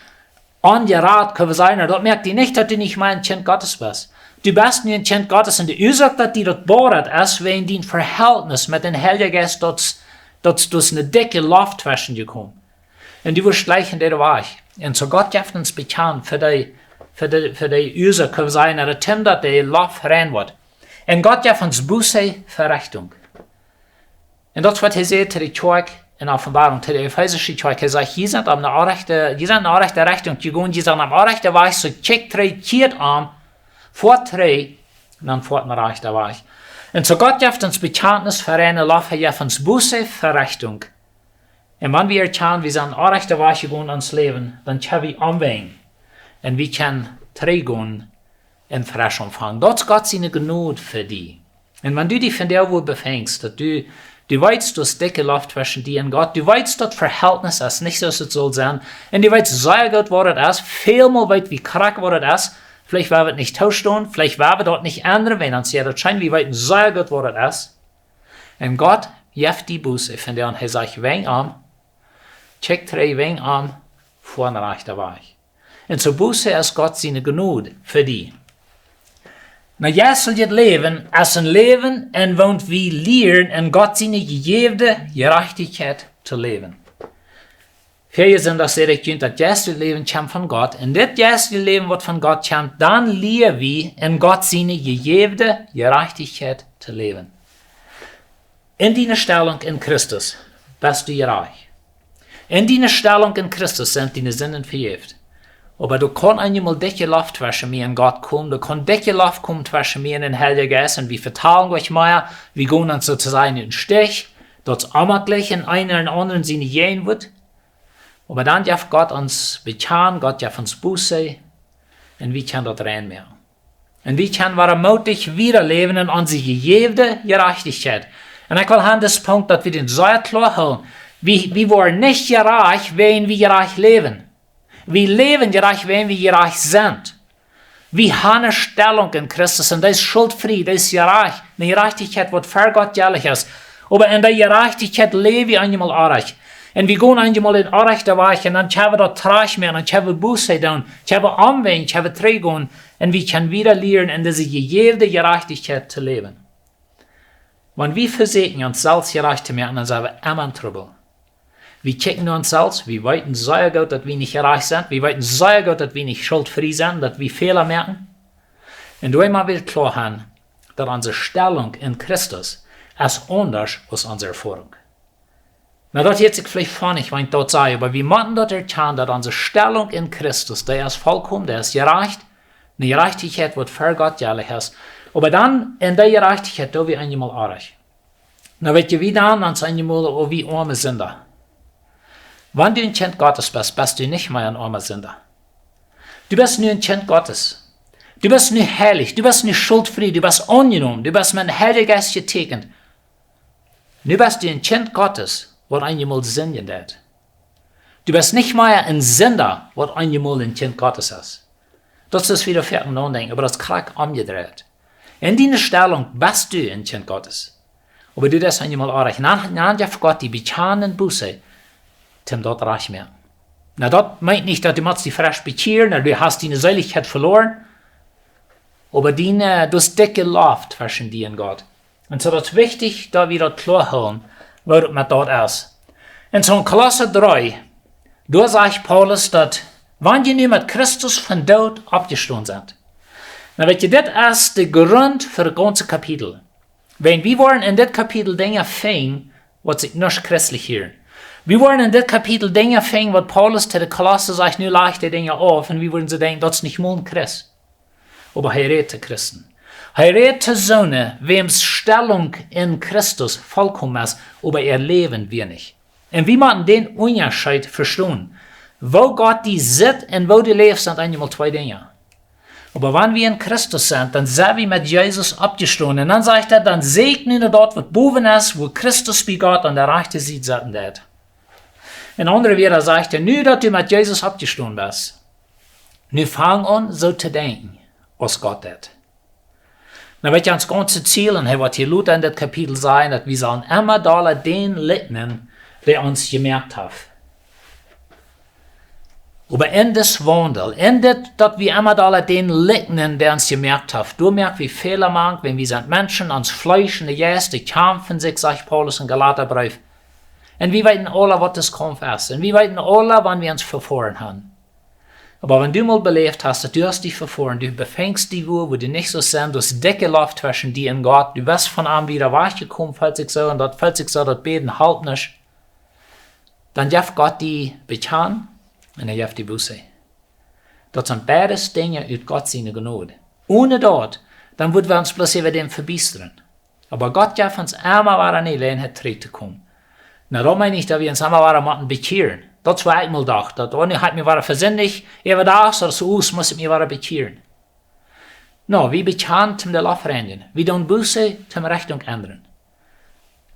onjerat, kjenn wie sajen, daut moakt die nich, daut du nich mea een Kjint Gottes best. Du best nu een Kjint Gottes un de Uasoak, daut die daut bewoat es, wan dien Verhältnis met dän Heiljen Jeist, daut, daut, daut es eene dikje Loft tweschen jekomen. Un du woascht jlikj en dise Wajch. Un soo Gott jeft ons bekjanen fa dee, fa dee, fa dee Uasoak, kjenn wie sajen, daut hee daut de Loft rein woat. Un Gott jeft ons Buße fa Rechtunk. Un daut es waut hee sajcht to de Kjoakj en Openboarunk, to de efeesische Kjoakj. Hee sajcht, jie sent aum oajchte, jie sent en oajchte Rechtunk jegonen, jie sent aum oajchten Wajch, soo kjikjt trigj, kjieet om, foat trigj, un dan foat en rajchten Wajch. Un soo Gott jeft ons Bekjantnis fa reine Loft, hee jeft ons Buße fa Rechtunk. Un wan wie erkjanen, wie sent en oajchten Wajch jegonen en ons Läwen, dan kjenn wie omwenjen. Un wie kjennen trigjgonen un fresch aunfangen. Daut es Gott siene Jnod fa die. Un wan du die vondoag wua befingst, daut du, du weetst, daut es dikje Loft tweschen die un Gott, du weetst, daut Verhältnis es nich soo aus et saul sennen, un du weetst sea goot, waut et es, väl mol weet wie krakjt, waut et es, veleicht woa wie et nich toostonen, veleicht woa wie daut nich endren, wan ons jeit daut scheen, wie weeten sea goot, waut et es. Un Gott jeft die Buße vondoag un hee sajcht, wenj om, kjikj trigj, wenj om, foat en rajchten Wajch. Un soo Buße es Gott siene Jnod fa die. Na, jeistlichet Läwen es een Läwen, en woont wie lieren, en Gott siene jejäwne Jerajchtichkjeit to läwen. Väaje Sindach säd ekj junt, daut jeistelje Läwen kjemt von Gott. Un dit jeistelje Läwen, waut von Gott kjemt, dan lia wie en Gott siene jejäwde Jerajchtichkjeit to läwen. En diene Stellunk en Christus best du jerajcht. En diene Stellunk en Christus sent diene Sinden vejäft. Oba doa kaun eenjemol dikje Loft tweschen mie un Gott komen. Doa kaun dikje Loft komen tweschen mie un dän Heiljen Jeist. Un wie vetalen nich mea. Wie gonen dan soo to sajen em Stich. Daut es onjemakjlich en eena un aundren siene Jäajenwuat. Oba dan jeft Gott ons bekjanen, Gott jeft ons Buße, un wie kjennen daut rein moaken. Un wie kjennen wada mootich wieda läwen en onse jejäwde Jerajchtichkjeit. Un ekj well aun disen Punkt, daut wie dän sea kloa hoolen. Wie, wie woaren nich jerajcht, wäajen wie jerajcht läwen. Wie läwen jerajcht, wäajen wie jerajcht sent. Wie haben eene Stellunk en Christus un dee es schultfrie, dee es jerajcht. Eene Jerajchtichkjeit, waut ver Gott jellich es. Oba en dee Jerajchtichkjeit läw wie eenjemol orrajcht. Un wie gonen eenjemol en orrajchte Wajch un dan kjenn wie daut trajcht moaken, dan kjenn wie Buße doonen, kjenn wie omwenjen, kjenn wie trigjgonen. Un wie kjennen wieda lieren en dise jejäwde Jerajchtichkjeit to läwen. Wan wie vesieekjen ons selfst jerajcht to moaken, dan sent wie emma en Trubbel. Wie kjikjen no ons selfst, wie weeten sea goot, daut wie nich jerajcht sent, wie weeten sea goot, daut wie nich schultfrie sent, daut wie Fäla moaken. Un doa mott wie kloa haben, daut onse Stellunk en Christus es aundasch aus onse Erfoarunk. Nu, daut hieet sikj veleicht fonnich, wan ekj daut saj, oba wie motten daut erkjanen, daut onse Stellunk en Christus, dee es volkomen, dee es jerajcht, eene Jerajchtichkjeit, waut ver Gott jellich es. Oba dan en dee Jerajchtichkjeit doo wie eenjemol orrajcht. Nu weet jie, wie dan ons eenjemol, oh, wie oame Sinda. Wan du een Kjint Gottes best, best du nich mea een oama Sinda. Du best nu een Kjint Gottes. Du best nu heilich, du best nu schultfrie, du best aunjenomen, du best met dän Heiljen Jeist jetäakjent. Nu best du een Kjint Gottes, waut eenjemol sindjen deed. Du best nich mea een Sinda, waut eenjemol een Kjint Gottes es. Daut es wada fa een aundret Dinkj, oba daut es krakjt omjedreit. En diene Stellunk best du een Kjint Gottes. Oba du deist eenjemol orrajcht. Dan, dan jeft Gott die bekjanen un Buße, toom daut rajcht moaken. Nu, daut meent nich, daut du motst die fresch bekjieren, ooda du hast diene Seelichkjeit veloaren. Oba diene, daut es dikje Loft tweschen die un Gott. Un soo, daut es wichtich, daut wie daut kloa hoolen, woo daut met daut es. En soo en Kolossa dree, doa sajcht Paulus, daut, wan jie nu met Christus vom Doot oppjestonen sent. Nu weet jie, dit es de Grunt fa daut gaunze Kapitel. Wan wie woaren en dit Kapitel Dinja finjen, waut sikj nich christlich hieren. Wie woaren en dit Kapitel Dinja finjen, waut Paulus to de Kolossa sajcht, nu lajcht dee Dinja auf, un wie wudden soo denkjen, daut es nich mol een Christ. Oba hee rät to Christen. Hee rät to soone, wäms Stellunk en Christus volkomen es, oba äa Läwen wia nich. Un wie motten dän Unjascheet vestonen. Woo Gott die sitt un woo du läfst, sent eenjemol twee Dinja. Oba wan wie en Christus sent, dan sent wie met Jesus oppjestonen. Un dan sajcht hee, dan seekjt nu no daut, waut bowen es, wua Christus bie Gott aun de rajchte Sied setten deit. En aundre Wieed sajcht hee, nu daut du met Jesus oppjestonen best, nu fang aun, soo to denkjen, aus Gott deit. Nu weet jie, ons gaunzet Ziel, un hee woat hia lota en dit Kapitel sajen, daut wie sellen emma dolla dän likjnen, dee ons jemoakt haft. Oba en dis Waundel, en dit, daut wie emma dolla dän likjnen, dee ons jemoakt haft, doa moak wie Fäla mank, wan wie sent Menschen, ons Fleesch un de Jeist, dee kjamfen sikj, sajcht Paulus em Galata Breef. Un wie weeten aula, waut dis Kaumf es. Un wie weeten aula, wan wie ons vefoaren haben. Oba wan du mol beläft hast, daut du hast die vefoaren, du befinjst die wua, wua du nich sust sennen, daut es dikje Loft tweschen die un Gott, du best von am wieda wajchjekomen, felt sikj soo, un daut felt sikj soo, daut Bäden halpt nich, dan jeft Gott die Bekjanen un hee jeft die Buße. Daut sent beides Dinja ut Gott siene Jnod. Onen daut, dan wudden wie ons bloos äwa däm vebiestren. Oba Gott jeft ons emma wada eene Jeläajenheit trigj to komen. Nu, daut meent nich, daut wie ons emma wada motten bekjieren. Daut es waut ekj mol docht, daut, oh, nu hab ekj mie wada vesindicht, äwa daut, soo aus must ekj mie wada bekjieren. Nu, wie bekjanen toom de Loft reinjen. Wie doonen Buße toom Rechtunk endren.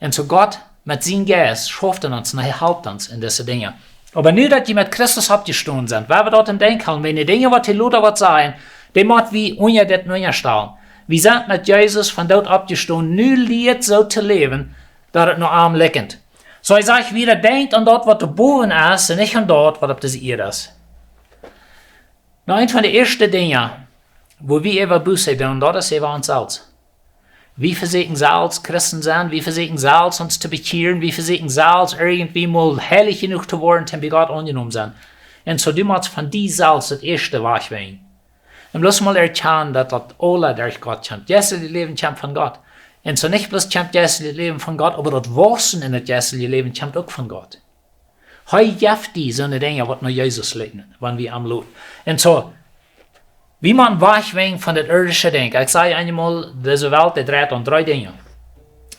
Un soo Gott met sienen Jeist schauft en ons un hee halpt ons en dise Dinja. Oba nu daut jie met Christus oppjestonen sent, woa wie daut em Denkj hoolen, wan de Dinja, waut hee lota woat sajen, dee mott wie unja dit unjastalen. Wie sent met Jesus vom Doot oppjestonen, nu lieet soo to läwen, daut et no am likjent. Soo hee sajcht wada, denkjt aun daut, waut doa bowen es, un nich aun daut, waut opp dise Ieed es. Nu, eent von de ieeschte Dinja, wua wie äwa Buße doonen, daut es äwa ons selfst. Wie vesäkjen selfst Christen sennen, wie vesäkjen selfst ons to bekjieren, wie vesäkjen selfst irjentwie mol heilich jenuach to woaren, toom bie Gott aunjenomen sennen. Un soo, du motst von die selfst daut ieeschte wajch woaren. Un bloos mol erkjanen, daut daut aula derch Gott kjemt. Jeistlichet Läwen kjemt von Gott. Un soo nich bloos kjemt jeistlichet Läwen von Gott, oba daut Waussen en daut jeistliche Läwen kjemt uk von Gott. Hee jeft die soone Dinja, waut no Jesus leiden, wan wie am loten. Un soo, wie motten wajch woaren von daut irdische Denkjen. Ekj säd eemol, dise Welt, dee dreit aun dree Dinja.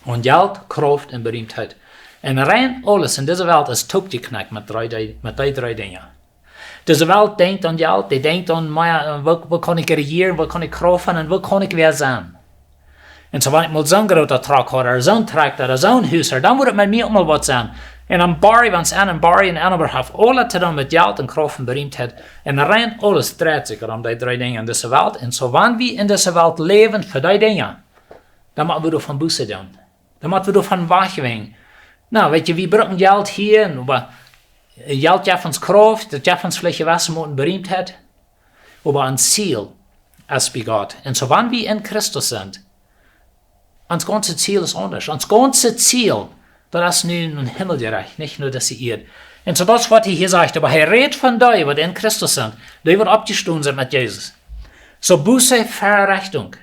Aun Jelt, Krauft un Beriemtheit. Un rein aules en dise Welt es toopjekjnakjt met dree, met dee dree Dinja. Dise Welt denkjt aun Jelt, dee denkjt aun mea, äh, woo, woo kaun ekj rejieren, woo kaun ekj Krauft haben un woo kaun ekj wäa sennen. Un soo, wan ekj mol soon grooten Truck haud, ooda soon Trakjta, ooda soon Hus, ooda dan wudd et met mie uk mol waut sennen. Un dan borj wie ons en, un borj wie en, oba haft aules to doonen met Jelt un Krauft un Beriemtheit. Un rein aules dreit sikj om dee dree Dinja en dise Welt. Un soo, wan wie en dise Welt läwen fa dee Dinja, dan motten wie doavon Buße doonen. Dan motten wie doavon wajch woaren. Na, weetst du, wie brucken Jelt hia, un oba Jelt jeft ons Krauft, daut jeft ons veleicht jewesse Moten Beriemtheit. Oba ons Ziel es bie Gott. Un soo, wan wie en Christus sent, ons gaunzet Ziel es aundasch. Ons gaunzet Ziel, daut es nu nom Himmel jerecht, nich no dise Ieed. Un soo, daut es waut hee hia sajcht. Oba hee rät von dee, waut en Christus sent, dee waut oppjestonen sent met Jesus. Soo, Buße, Errechtunk.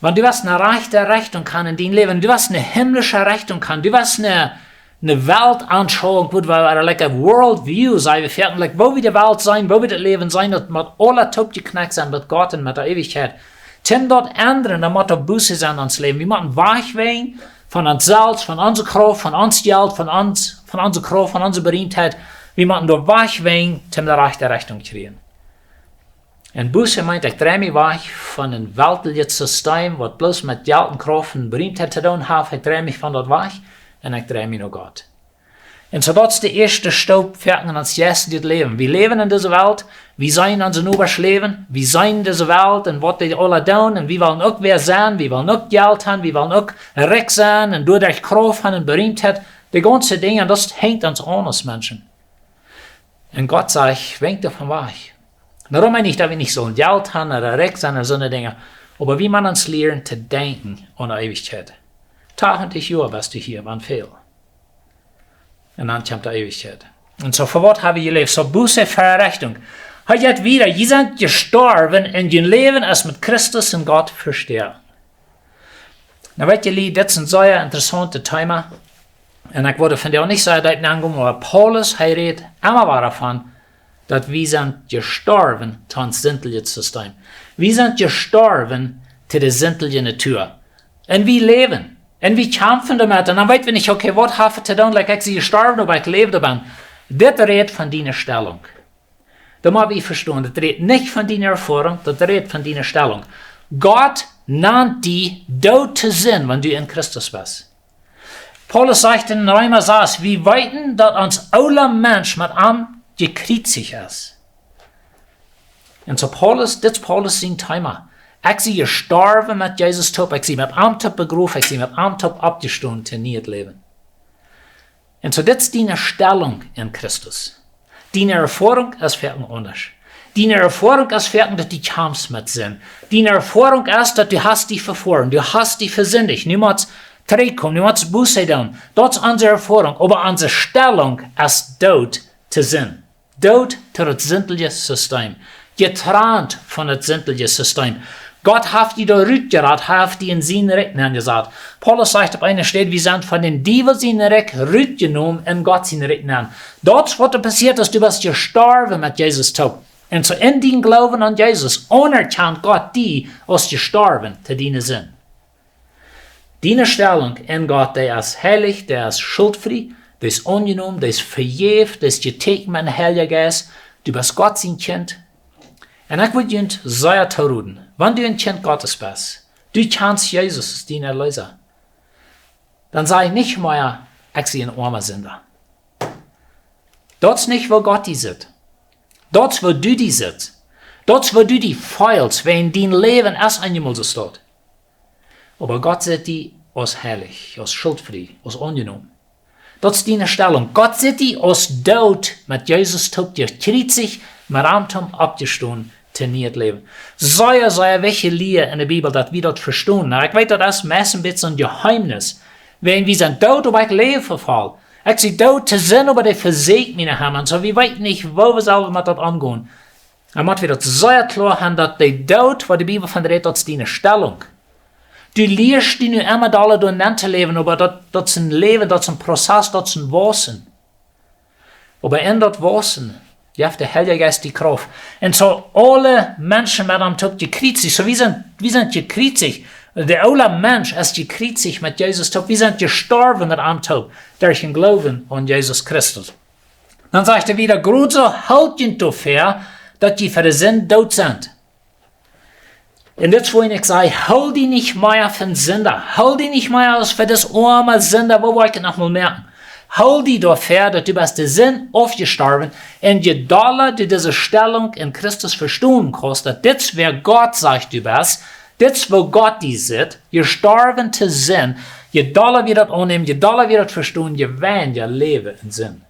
Wan du west ne rajchte Errechtunk haben en dien Läwen, du west ne himmlische Errechtunk haben, du west ne, ne Weltaunschauunk, waut wie, like a world view, saj wie, veleicht, like, woo wie de Welt seenen, woo wie daut Läwen seenen, daut mott aules toopjekjnakjt sennen met Gott un met de Eewichkjeit. Toom daut endren, dan mott doa Buße sennen en ons Läwen. Wie motten wajch woaren von ons selfst, von onse Krauft, von ons Jelt, von ons, von onse Krauft, von onse Beriemtheit. Wie motten doa wajch woaren, toom de rajchte Errechtunk kjrieen. Un Buße meent, ekj drei mie wajch von een weltlichet System, waut bloos met Jelt un Krauft un Beriemtheit to doonen haft. Ekj drei mie von daut wajch un ekj drei mie no Gott. Un soo, daut es de ieeschte Stap fa ons jeistlichet Läwen. Wie läwen en dise Welt, wie seenen onse Nobasch läwen, wie seenen dise Welt un waut dee aula doonen, un wie wellen uk wäa sennen, wie wellen uk Jelt haben, wie wellen uk rikj sennen un doaderch Krauft haben un Beriemtheit. Dee gaunze Dinja, daut henjt ons aun aus Menschen. Un Gott sajcht, woa doavon wajch. Doaromm meen ekj nich, daut wie nich sellen Jelt haben ooda rikj sennen ooda soone Dinja. Oba wie motten ons lieren to denkjen aun de Eewichkjeit. Tachentich Joa best du hia, wan väl. Un dan kjemt de Eewichkjeit. Un soo, fa waut hab wie jeläft? Soo, Buße, Errechtunk. Hee sajcht wieda, jie sent jestorwen un jun Läwen es met Christus en Gott vestoaken. Nu weetst du, Lied, dit es een sea interessauntet Thema. Un ekj wudd vondoag nich soo deep nengonen, oba Paulus, hee rät emma wada doavon, daut wie sent jestorwen to ons sintlichet System. Wie sent jestorwen to de sintliche Natua. Un wie läwen. Un wie kjamfen doamet. Un dan weet wie nich, okay, waut haft et to doonen, like, ekj sie jestorwen, oba ekj läw doamet. Dit rät von diene Stellunk. Daut mott wie vestonen, daut rät nich von diene Erfoarunk, daut rät von diene Stellunk. Gott nant die doot to Sind, wan du en Christus best. Paulus sajcht en Reema sas, wie weeten, daut ons oola Mensch met am jekjriezicht es. Un soo Paulus, dit es Paulus sien Thema. Ekj sie jestorwen met Jesus toop, ekj sie met am toop begroft, ekj sie met am toop oppjestonen to nieet Läwen. Un soo, dit es diene Stellunk en Christus. Diene Erfoarunk es foaken aundasch. Diene Erfoarunk es foaken, daut du kjamfst met Sind. Diene Erfoarunk es, daut du hast die vefoaren, du hast die vesindicht. Nu motst trigjkomen, nu motst Buße doonen. Daut es onse Erfoarunk. Oba onse Stellunk es doot to Sind. Doot to daut sintliche System. Jetrant von daut sintliche System. Gott haft die doa rutjerat, haft die en sien Rikj nenjesat. Paulus sajcht opp eene Städ, wie sent von dän Diewel sien Rikj rutjenomen en Gott sien Rikj nen. Daut es waut doa passieet, aus du best jestorwen met Jesus toop. Un soo en dien Gloowen aun Jesus aunerkjant Gott die aus jestorwen to diene Sind. Diene Stellunk en Gott, dee es heilich, dee es schuldfrie, dee es aunjenomen, dee es vejäft, dee es jetäkjent met dän Heiljen Jeist. Du best Gott sien Kjint. Un ekj wudd junt sea toroden, wan du en Kjint Gottes best, du kjanst Jesus aus dien Erleesa, dan saj nich mea, ekj sie een oama Sinda. Daut es nich, woo Gott die sitt. Daut es, woo du die sittst. Daut es, woo du die feelst, wan dien Läwen es eenjemol soo stoat. Oba Gott sitt die aus heilich, aus schuldfrie, aus aunjenomen. Daut es diene Stellunk. Gott sitt die aus doot met Jesus toop jekjriezicht, met am toop oppjestonen to nieet Läwen. Sea, sea wichtje Lia en de Bibel, daut wie daut vestonen. Nu, ekj weet, daut es meist een bät een Jeheemnis. Wan wie sent doot, oba ekj läw fa voll. Ekj sie doot to Sind, oba dee vesieekjt mie nich mea. Un soo, wie weeten nich, woo wie selfst met daut omgonen. Dan motten wie daut sea kloa haben, daut de Doot, waut de Bibel von rät, daut es diene Stellung. Du lieescht die nu emma dolla doa nenn to läwen, oba daut, daut es een Läwen, daut es een Prozess, daut es een Wausen. Oba en daut Wausen jeft de Heilje Jeist die Krauft. Un soo aule Menschen met am toop jekjriezicht. Soo, wie sent, wie sent jekjriezicht. De oola Mensch es jekjriezicht met Jesus toop. Wie sent jestorwen met am toop derch dän Gloowen aun Jesus Christus. Dan sajcht hee wada: "Groot soo, hoolt junt doafäa, daut jie fa de Sind doot sent." Un dit es, wua ekj saj: Hool die nich mea von Sinda. Hool die nich mea aus fa dis oama Sinda, woo woa ekj daut noch mol moaken? Hool die doafäa, daut du best de Sind aufjestorwen. Un je dolla du dise Stellung en Christus vestonen kaust, daut dit es, wäa Gott sajcht du best, dit es, woo Gott die sitt, jestorwen to Sind, je dolla wie daut aunnämen, je dolla wie daut vestonen, je weinja läwen wie en Sind.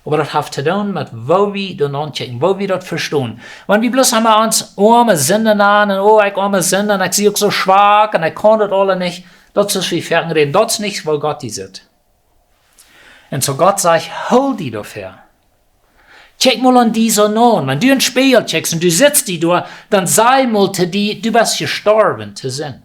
Oba daut haft to doonen met woo wie doa aunkjikjen, woo wie daut vestonen. Wan wie bloos emma ons oame Sinda nanen, un: "Oh, ekj oame Sinda, un ekj sie uk soo schwak, un ekj kaun daut aula nich", daut es, wie foaken räden, daut es nich, woo Gott die sitt. Un soo Gott sajcht: "Hool die doafäa. Kjikj mol aun die soo naun. Wan du en dän Spieejel kjikjst un du sitst die doa, dan saj mol to die: Du best jestorwen to Sind."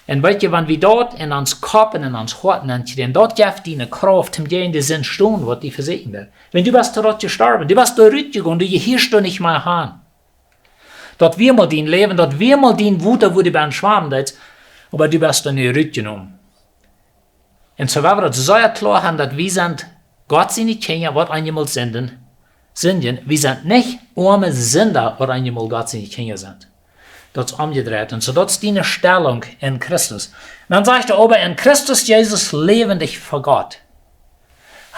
Un weet jie, wan wie daut en ons Kopp un en ons Hoat nenkjrieen, daut jeft die eene Krauft, om jäajen de Sind to stonen, waut die vesieekjen deit. Wan du best doa rut jestorwen, du best doa rut jegonen, du jehieescht doa nich mea han. Daut wia mol dien Läwen, daut wia mol dien Wota, wua du bie schwamen deetst, oba du best doa nu rut jenomen. Un soo woa wie daut sea kloa haben, daut wie sent Gott siene Kjinja, waut eenjemol sindjen, sindjen. Wie sent nich oame Sinda, waut eenjemol Gott siene Kjinja sent. Daut es omjedreit. Un soo, daut es diene Stellung en Christus. Un dan sajcht hee: "Oba en Christus Jesus läwen die fa Gott."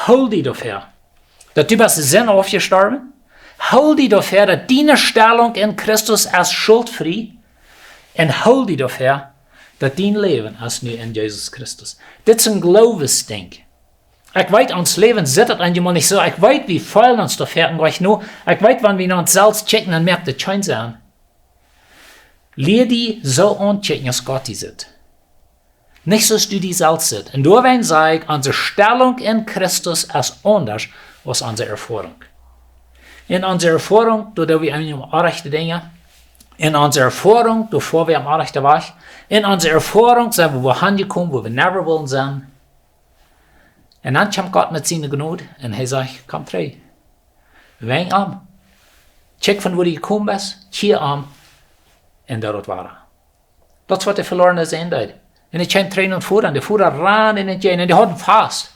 Hool die doafäa, daut du best de Sind aufjestorwen. Hool die doafäa, daut diene Stellung en Christus es schultfrie. Un hool die doafäa, daut dien Läwen es nu en Jesus Christus. Dit es een Gloowesdinkj. Ekj weet, ons Läwen sitt daut eenjemol nich soo. Ekj weet, wie feelen ons doafäa en Gott nu. Ekj weet, wan wie no ons selfst kjikjen, dan moakt daut kjeen Senn. Lia die soo aunkjikjen, aus Gott die sitt. Nich soo aus du die selfst sitst. Un doawäajen saj ekj, onse Stellung en Christus es aundasch aus onse Erfoarunk. En onse Erfoarunk, doa doo wie eenem orrajchte Dinja. En onse Erfoarunk, doa foa wie aum orrajchten Wajch. En onse Erfoarunk sent wie wua hanjekomen, wua wie never wullen sennen. Un dan kjemt Gott met siene Jnod un hee sajcht: "Komm trigj. Wenj om. Kjikj von wua du jekomen best, kjia om un doo daut wada." Daut es, waut de velorne Sän deed. Un hee kjeem trigj no dän Voda, un de Voda rand am entjäajen, un dee hilt am fast.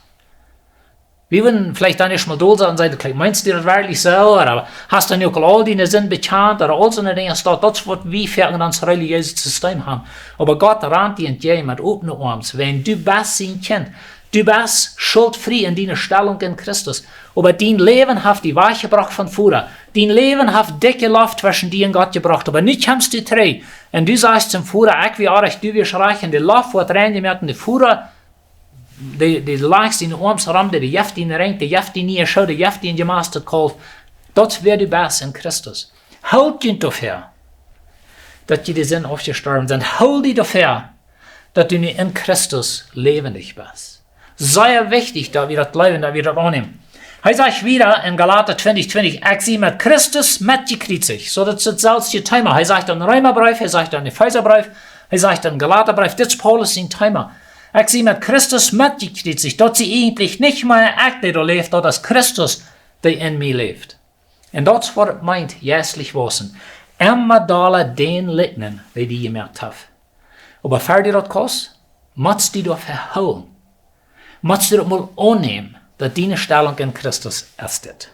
Wie wudden veleicht dan ieescht mol dol sennen un sajen: "Kjikj, meenst du daut werkjlich soo? Ooda hast du nu uk aul diene Sind bekjant?" Ooda aul soone Dinja, daut, daut es, waut wie foaken en ons relijeeset Sisteem haben. Oba Gott rant die entjäajen met opne Oarms, wiels du best sien Kjint. Du best schultfrie en diene Stellung en Christus. Oba dien Läwen haft die wajchjebrocht vom Voda. Dien Läwen haft dikje Loft tweschen die un Gott jebrocht. Oba nu kjemst du trigj. Un du sajchst tom Voda: "Ekj wia orrajcht, du wiascht rajcht." Un de Loft woat rein jemoakt un de Voda, dee, dee lajcht siene Oarms rom, dee, dee jeft die een Rinkj, dee jeft die niee Schoo, dee jeft die een jemastret Kaulf. Daut es, wäa du best en Christus. Hool die doafäa, daut jie de Sind aufjestorwen sent. Hool die doafäa, daut du nu en Christus läwendich best. Sea wichtich, daut wie daut jleewen, daut wie daut aunnämen. Hee sajcht wada en Galata twintich twintich: "Ekj sie met Christus metjekjriezicht." Soo, daut es daut selwje Thema. Hee sajcht daut em Reemabreef, hee sajcht daut em Efeesabreef, hee sajcht daut em Galataabreef. Dit es Paulus sien Thema. "Ekj sie met Christus metjekjriezicht. Daut sie eejentlich nich mea ekj, dee doa läft, daut es Christus, dee en mie läft." Un daut es, waut et meent, jeistlich wausen. Emma dolla dän likjnen, dee die jemoakt haft. Oba ver du daut kaust, motst du doa vehoolen. Motst du daut mol aunnämen, daut diene Stellung en Christus es dit.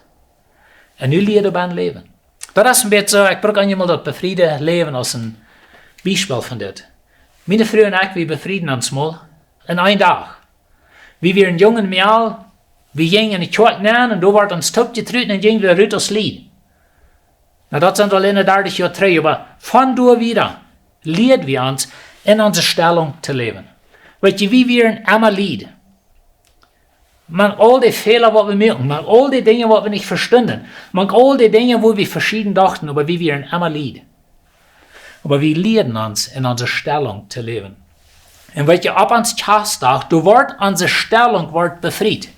Un nu lia doabie läwen. Daut es een bät soo, ekj bruk eenjemol daut befriede Läwen aus een Biespel von dit. Miene Fru un ekj, wie befrieden ons mol en een Dach. Wie wieren jung un mejal, wie jinjen en de Kjoakj nenn un doa wort ons toop jetrut un jinjen wie rut aus Lied. Nu, daut sent aul eenendartich Joa trigj, oba von doa wieda lieed wie ons en onse Stellung to läwen. Weet jie, wie wieren emma Lied. Mank aul de Fäla waut wie moaken, mank aul de Dinja waut wie nich vestunden, mank aul de Dinja wua wie veschieden dochten, oba wie wieren emma Lied. Oba wie lieeden ons en onse Stellunk to läwen. Un weet jie, opp ons Kjastdach, doa woat onse Stellunk woat befriet.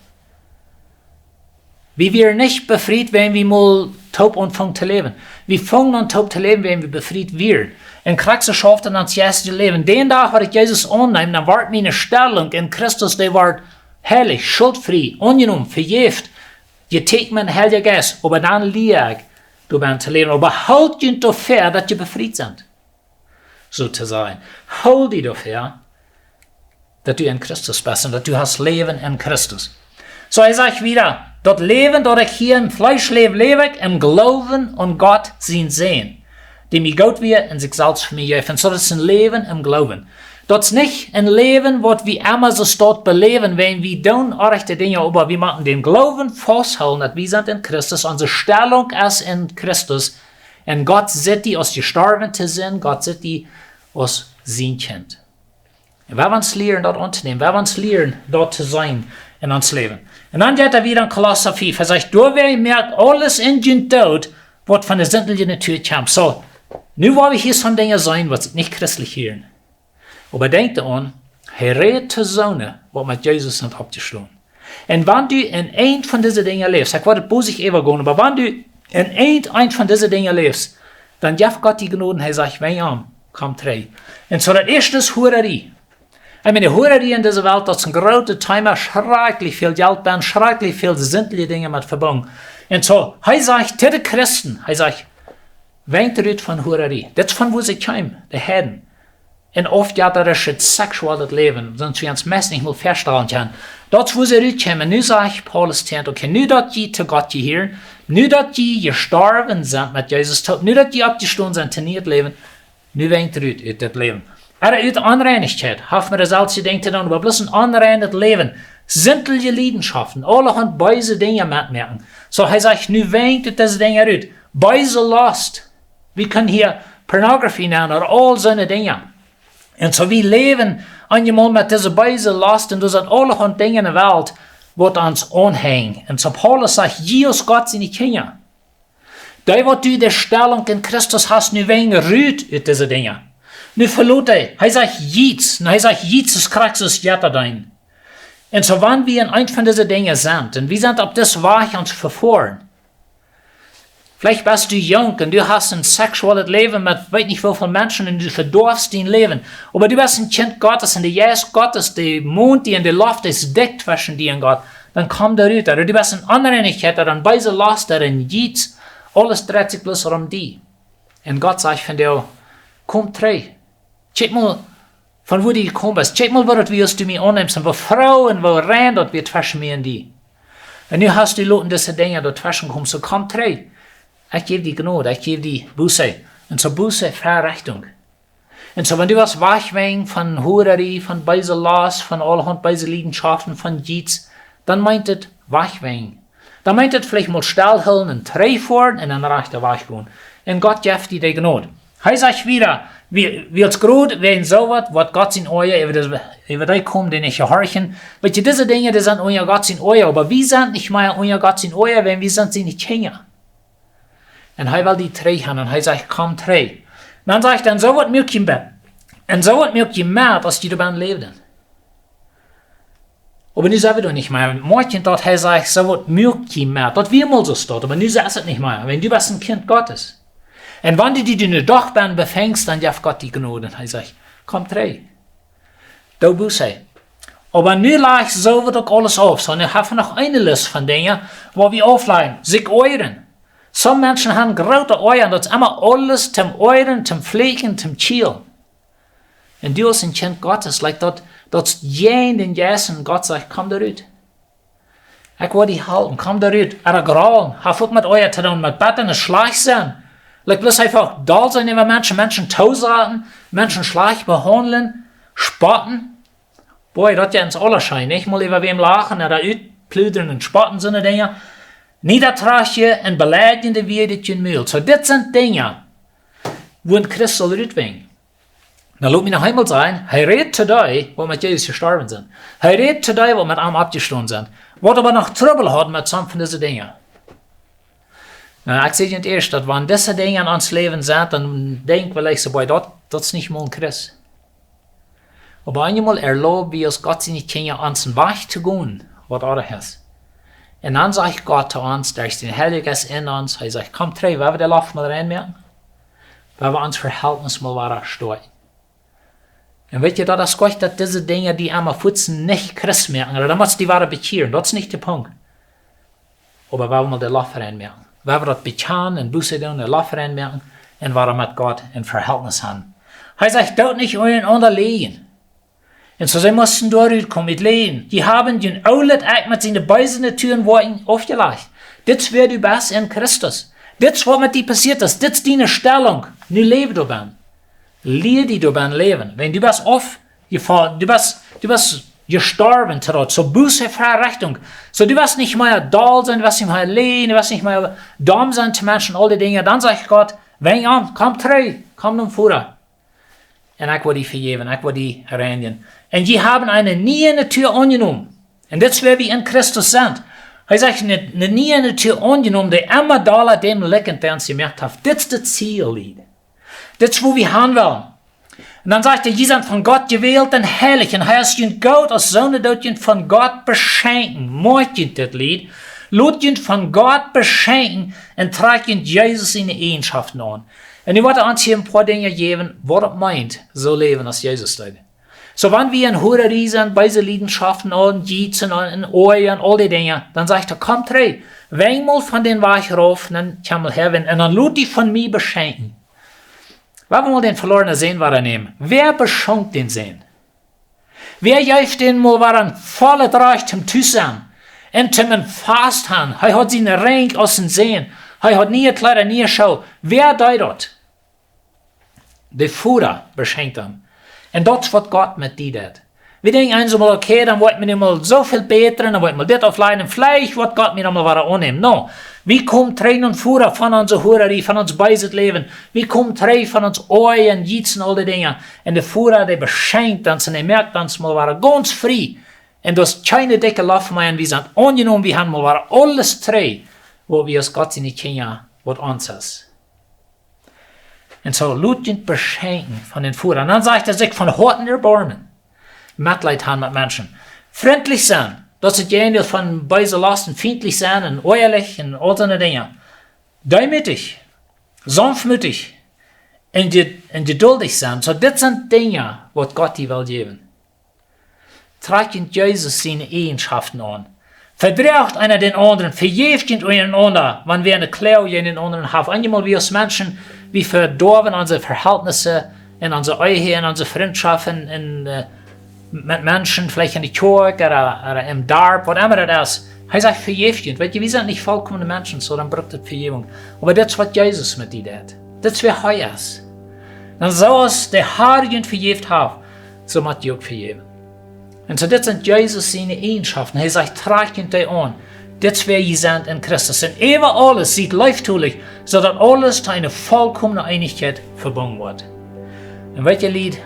Wie wieren nich befriet, wan wie mol toop aunfungen to läwen. Wie fungen aun toop to läwen, wan wie befriet wieren. Un krakjt soo schauft et en ons jeistlichet Läwen. Dän Dach waut ekj Jesus aunneem, dan woat miene Stellunk en Christus, dee woat heilich, schultfrie, aunjenomen, vejäft, jetäkjent met dän Heiljen Jeist. Oba dan lia ekj doabennen to läwen. Oba hoolt junt doafäa, daut jie befriet sent. Soo to sajen. Hool die doafäa, daut du en Christus best un daut du hast Läwen en Christus. Soo, hee sajcht wieda, daut Läwen, daut ekj hia em Fleesch läw, läw ekj em Gloowen aun Gott sien Sän, dee mie goot wia un sikj selfst fa mie jeef. Un soo, daut es een Läwen em Gloowen. Daut es nich een Läwen, waut wie emma soo stoakj beläwen, wan wie doonen orrajchte Dinja, oba wie motten dän Gloowen fausthoolen, daut wie sent en Christus, onse Stellunk es en Christus. Un Gott sitt die aus jestorwen to sennen, Gott sitt die aus sien Kjint. Un wie woaren ons lieren daut auntonämen, wie woaren ons lieren daut to seenen en ons Läwen. Un dan jeit hee wieda en Kolossa fief, hee sajcht: "Doawäajen moakt aules en junt doot, waut von de sintliche Natua kjemt." Soo, nu woa wie hia soone Dinja seenen, waut sikj nich christlich hieren. Oba denkj doaraun, hee rät to soone, waut met Jesus sent oppjestonen. Un wan du en eent von dise Dinja läfst, ekj woa daut bosich äwagonen, oba wan du en eent, eent von dise Dinja läfst, dan jeft Gott die Jnod, hee sajcht: "Wendj om, komm trigj." Un soo, daut ieeschte es Huararie. Ekj meen, Huararie en dise Welt, daut es een grootet Thema, schrakjlich väl Jelt bennen, schrakjlich väl sintliche Dinja met vebungen. Un soo, hee sajcht to de Christen, hee sajcht: "Wendj junt rut von Huararie." Dit es von wua see kjeemen, de Heiden. En aufjettarischet seksuellet Läwen, soo aus wie ons meist nich mol väastalen kjennen. Daut es wua see rutkjeemen. Nu sajcht Paulus to an, okay, nu daut jie to Gott jehieren, nu daut jie jestorwen sent met Jesus toop, nu daut jie oppjestonen sent to nieet Läwen, nu wendj rut ut dit Läwen. Ooda ut Onreinichkjeit, haft met daut selwje Dinkj to doonen, oba bloos een onreinet Läwen. Sintliche Liedenschoften, aulahaunt beese Dinja metmoaken. Soo, hee sajcht, nu wendj ut dise Dinja rut. Beese Lost. Wie kjennen hia Pornografie nämen ooda aul soone Dinja. Un soo, wie läwen eenjemol met dise beese Lost un doa sent aulahaunt Dinja en de Welt, waut ons aunhenjen. Un soo, Paulus sajcht, jie aus Gott siene Kjinja, dee waut du de Stellunk en Christus hast, nu wendj rut ut dise Dinja. Nu veloot hee, hee sajcht jiets, un hee sajcht jiets es krakjt soo aus jetta deenen. Un soo, wan wie en eent von dise Dinja sent, un wie sent opp disen Wajch ons vefoaren, veleicht best du junk un du hast een seksuellet Läwen met weet nich woo väl Menschen un du vedoafst dien Läwen. Oba du best een Kjint Gottes un de Jeist Gottes, dee wont die en de Loft, es dikj tweschen die un Gott. Dan komm doa rut, ooda du best en Onreinichkjeit, ooda en beese Lost, ooda en jiets. Aules dreit sikj bloos om die. Un Gott sajcht von die: "Komm trigj. Kjikj mol, von wua du jekomen best. Kjikj mol, woo daut wia, aus du mie aunneemst, un woo froo un woo rein daut wia tweschen mie un die. Un nu hast du loten dise Dinja doa tweschen komen, soo komm trigj. Ekj jäw die Jnod, ekj jäw die Buße." Un soo Buße, Verrechtunk. Un soo, wan du wajchwenjst von Huararie, von beese Lost, von aulahaunt beese Liedenschoften, von jiets, dan meent et wajchwenjen. Dan meent et veleicht mol stellhoolen un trigjfoaren un en rajchten Wajch gonen. Un Gott jeft die de Jnod. Hee sajcht wieda, wie, wie aus Jnod wäajen soo waut, waut Gott sien Oaja äwa dee, äwa dee komen, dee nich jehorchen. Weet jie, dise Dinja, dee sent unja Gott sien Oaja, oba wie sent nich mea unja Gott sien Oaja, wiels wie sent siene Kjinja. Un hee well die trigj han un hee sajcht: "Komm trigj." Dan sajcht hee: "Un soo waut muak jie met, un soo waut muak jie met, aus jie doabennen läwden." Oba nu sent wie doa nich mea. Moakj daut hee sajcht: "Soo waut muak jie met." Daut wia mol soo stoakj, oba nu es et nich mea. Wan du best een Kjint Gottes. Un wan du die nu doch bennen befinjst, dan jeft Gott die Jnod un hee sajcht: "Komm trigj. Doo Buße." Oba nu lajcht soo waut uk aules auf. Soo, nu hab wie noch eene List von Dinja, waut wie auflajen. Sikj oajren. Soone Menschen han groote Oaja, daut es emma aules toom oajren, toom flieekjen, toom kjielen. Un du aus een Kjint Gottes, like daut, daut es jäajen dän Jeist un Gott sajcht: "Komm doa rut. Ekj woa die halpen, komm doa rut." Ooda graulen, haft uk met Oaja to doonen, met Bettanis, schlajcht sennen. Like bloos eefach doll sennen äwa Menschen, Menschen toosaten, Menschen schlajcht behaundlen, spotten. Boy, daut jeit ons aula scheen, nich? Mol äwa wäm lachen, ooda utpludren un spotten, soone Dinja. Niederträchtje un beleidjende Wieed ut jun Mul. Soo, dit sent Dinja, wua een Christ saul rut wenjen. Nu lot mie noch eemol sajen, hee rät to dee, waut met Jesus jestorwen sent. Hee rät to dee, waut met am oppjestonen sent. Waut oba noch Trubbel hauden met some von dise Dinja. Nu, ekj saj junt ieescht, daut wan dise Dinja en ons Läwen sent, dan denkj wie veleicht soo, boah, daut, daut es nich mol een Christ. Oba eenjemol erlauben wie aus Gott siene Kjinja onsen Wajch to gonen, waut oajch es. Un dan sajcht Gott to ons, doa es de Heilje Jeist en ons, hee sajcht, komm trigj, wie woaren de Loft mol rein moaken. Wie woaren ons Verhältnis mol wada stoakjen. Un weet jie, daut es goot, daut dise Dinja die emma fuaz nich Christ moaken, dan motst du die wada bekjieren, daut es nich de Punkt. Oba wie woaren mol de Loft rein moaken. Wie woaren daut bekjanen un Buße doonen, de Loft rein moaken un wada met Gott een Verhältnis haben. Hee sajcht, doot nich unjarenaunda läajen. Un soo, see musten doa rutkomen, met läajen. Jie haben jun oolet Ekj met siene beese Natua un Woakjen aufjelajcht. Dit es wäa du best en Christus. Dit es waut met die passieet es. Dit es diene Stellung. Nu läw doabennen. Lia die doabennen läwen. Wan du best aufjefollen, du best, du best jestorwen to daut. Soo Buße, Verrechtunk. Soo du woascht nich mea doll sennen, du woascht nich mea läajen, du woascht nich mea domm sennen to Menschen, aul dee Dinja. Dan sajcht Gott, wan om, komm trigj, komm nom Voda. Un ekj woa die vejäwen, ekj woa die reinjen. Un jie haben eene niee Natua aunjenomen. Un dit es wäa wie en Christus sent. Hee sajcht, eene, eene niee Natua aunjenomen, dee emma dolla däm likjent, dee ons jemoakt haft. Dit es daut Ziel, Lied. Dit es wua wie han wellen. Un dan sajcht hee, jie sent von Gott jewält un heilich. Un hee es junt goot, aus soone daut junt von Gott beschenkjen. Moakt junt dit, Lied. Lot junt von Gott beschenkjen un trakjt junt Jesus siene Eajenschoften aun. Un nu woat hee ons hia een poa Dinja jäwen, waut daut meent, soo läwen aus Jesus deed. Soo wan wie en Hurarie sent, beese Liedenschoften aun, Jietsen aun, en Oaja un aul dee Dinja, dan sajcht hee, komm trigj, wan mol von dän Wajch rauf, dan kjemt hee häa, un dan lot die von mie beschenkjen. Wie woaren mol dän velornen Sän wada nämen. Wäa beschonk dän Sän? Wäa jeef dän mol wada een vollet Rajcht toom tus sennen un toom een Fast han? Hee haud sienen Rinj aus een Sän. Hee haud niee Kjleeda, niee Schoo. Wäa deed daut? De Voda beschenkjt am. Un daut es waut Gott met die deit. Wie denkjen eemol, okay, dan woa ekj mie nu mol soo väl bätren, dan woa ekj mol dit auflajen, veleicht woat Gott mie dan mol wada aunnämen. No, wie komen trigj nom Voda von onse Hurarie, von ons beeset Läwen. Wie komen trigj von ons Oaja un Jietsen, aul dee Dinja. Un de Voda, dee beschenkjt ons un dee moakt ons mol wada gaunz frie. Un daut es kjeene dikje Loft mea, un wie sent aunjenomen, wie haben mol wada aules trigj, waut wie aus Gott siene Kjinja, waut ons es. Un soo lot junt beschenkjen von dän Voda. Un dan sajcht hee, sikj von Hoaten erboarmen. Metleet han met Menschen. Frintlich sennen. Daut es daut Jäajendeel von beese Losten, fientlich sennen un oajalich un aul soone Dinja. Deemootich, saunftmootich un je-, un jeduldich sennen. Soo, dit sent Dinja, waut Gott die well jäwen. Trakjt junt Jesus siene Eajenschoften aun. Vedroacht eena dän aundren, vejäft junt unjarenaunda, wan wäa eene Kloag jäajen dän aundren haft. Eenjemol wie aus Menschen, wie vedoawen onse Verhältnisse en onse Ehe, en onse Frintschoften, en, äh, met Menschen, veleicht en de Kjoakj ooda, ooda em Darp, waut emma daut es. Hee sajcht, vejäft junt. Weet jie, wie sent nich volkomne Menschen, soo dan brukt et Vejäwunk. Oba dit es waut Jesus met die deit. Dit es wäa hee es. Dan soo aus de Har junt vejäft haft, soo mott jie uk vejäwen. Un soo, dit sent Jesus siene Eajenschoften. Hee sajcht, trakjt junt dee aun. Dit es wäa jie sent en Christus. Un äwa aules siet leeftolich, soo daut aules to eene volkomne Eenichkjeit vebungen woat. Un weet jie, Lied,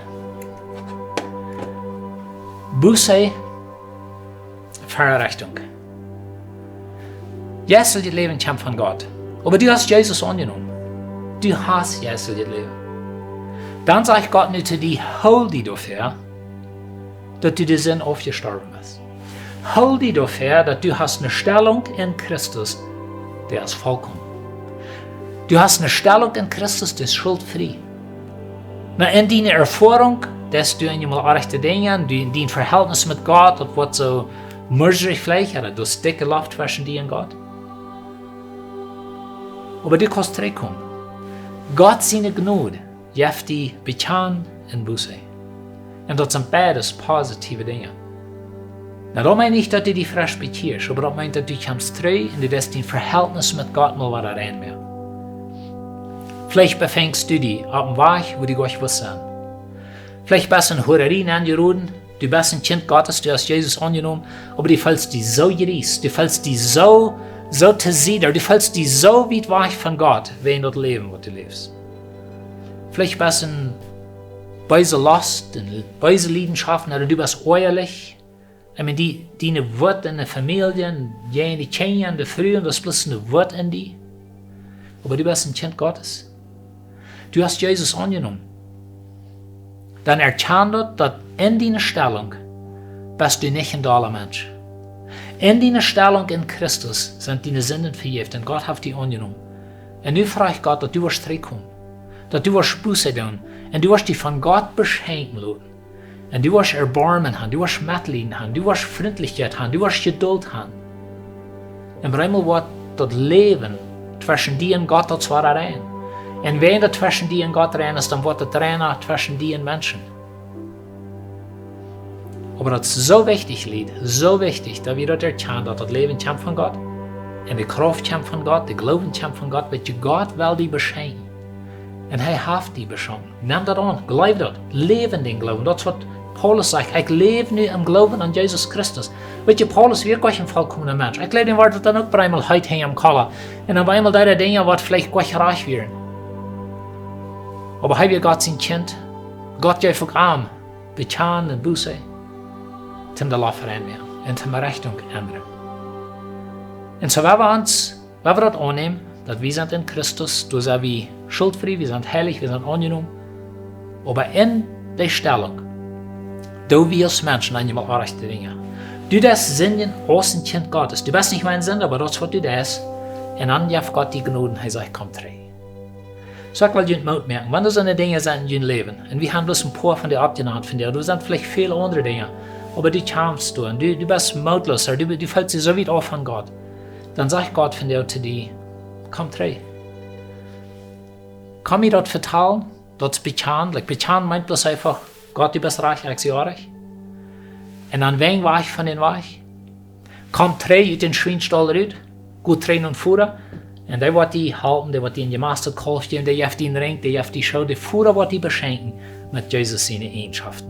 Buße, Verrechtunk. Jeisteljet Läwen kjemt von Gott. Oba du hast Jesus aunjenomen. Du hast jeisteljet Läwen. Dan sajcht Gott nu to die, hool die doafäa, daut du de Sind aufjestorwen best. Hool die doafäa, daut du hast eene Stellung en Christus, dee es volkomen. Du hast eene Stellung en Christus, dee es schuldfrie. Na, en diene Erfoarunk, daut du eenjemol orrajchte Dinja, en dien, dien Verhältnis met Gott, daut woat soo muschrich veleicht, ooda daut es dikje Loft tweschen die un Gott. Oba du kaust trigjkomen. Gott siene Jnod jeft die Bekjanen un Buße. Un daut sent beides positive Dinja. Na, daut meent nich, daut du die fresch bekjieescht, oba daut meent, daut du kjemst trigj un du deist dien Verhältnis met Gott mol wada rein moaken. Veleicht befingst du die opp een Wajch, wua du goanich wust sennen. Veleicht best du en Hurarie nenjeroden, du best een Kjint Gottes, du hast Jesus aunjenomen, oba du feelst die soo jriees, du feelst die soo, soo to Sied, du feelst die soo wiet wajch von Gott, wäajen daut Läwen, waut du läfst. Veleicht best du en beese Lost un beese Liedenschoften, ooda du best oajalich. Ekj meen, die, diene Wut en de Famielje, jäajen de Kjinja, de Frues, daut es bloos eene Wut en die. Oba du best een Kjint Gottes. Du hast Jesus aunjenomen. Dan erkjan daut, daut en diene Stellunk best du nich een dolla Mensch. En diene Stellunk en Christus sent diene Sinden vejäft un Gott haft die aunjenomen. Un nu froag ekj Gott, daut du woascht trigjkomen, daut du woascht Buße doonen un du woascht die von Gott beschenkjen loten. Un du woascht Erbarmen han, du woascht Metlieden han, du woascht Frintlichkjeit han, du woascht Jedult han. Un opp eemol woat daut Läwen tweschen die un Gott daut woat rein. Un wan daut tweschen die un Gott rein es, dan woat daut rein tweschen die un Menschen. Oba daut es soo wichtich, Lied, soo wichtich, daut wie daut erkjanen, daut daut Läwen kjemt von Gott. Un de Krauft kjemt von Gott, de Gloowen kjemt von Gott, wiels Gott well die beschenkjen. Un hee haft die beschonken. Nem daut aun, jleew daut. Läw en dän Gloowen. Daut es waut Paulus sajcht. Ekj läw nu em Gloowen aun Jesus Christus. Weetst, Paulus wia uk een volkomna Mensch. Ekj jleew, dän wort daut dan uk opp eemol heet hinja aum Kolla. Un opp eemol deed hee Dinja, waut veleicht uk rajcht wieren. Oba hee wia Gott sien Kjint. Gott jeef uk am Bekjanen un Buße, toom de Loft rein moaken un toom Rechtunk endren. Un soo, wan wie ons, wan wie daut aunnämen, daut wie sent en Christus, doa sent wie schultfrie, wie sent heilich, wie sent aunjenomen. Oba en de Stellunk, doa wie aus Menschen eenjemol orrajchte Dinja. Du deist sindjen aus een Kjint Gottes. Du best nich mea een Sinda, oba daut es waut du deist. Un dan jeft Gott die Jnod, hee sajcht: Komm trigj. Soo, ekj well junt Moot moaken, wan doa soone Dinja sent en jun Läwen, un wie haben bloos een poa von dee oppjenant von die, doa sent veleicht väl aundre Dinja, oba du kjamfst doa, un du, du best mootloos, du, du feelst die soo wiet auf von Gott, dan sajcht Gott vondoag to die: Komm trigj. Kaust mie daut vetalen, daut es bekjanen, like, bekjanen meent bloos eefach: Gott, du best rajcht, ekj sie orrajcht. Un dan wajch von dän Wajch. Komm trigj ut dän Schwienstaul rut, go trigj nom Voda. Un dee woat die halpen, dee woat die een jemastet Kaulf jäwen, dee jeft die een Rinkj, dee jeft die Schoo, de Voda woat die beschenkjen met Jesus siene Eajenschoften.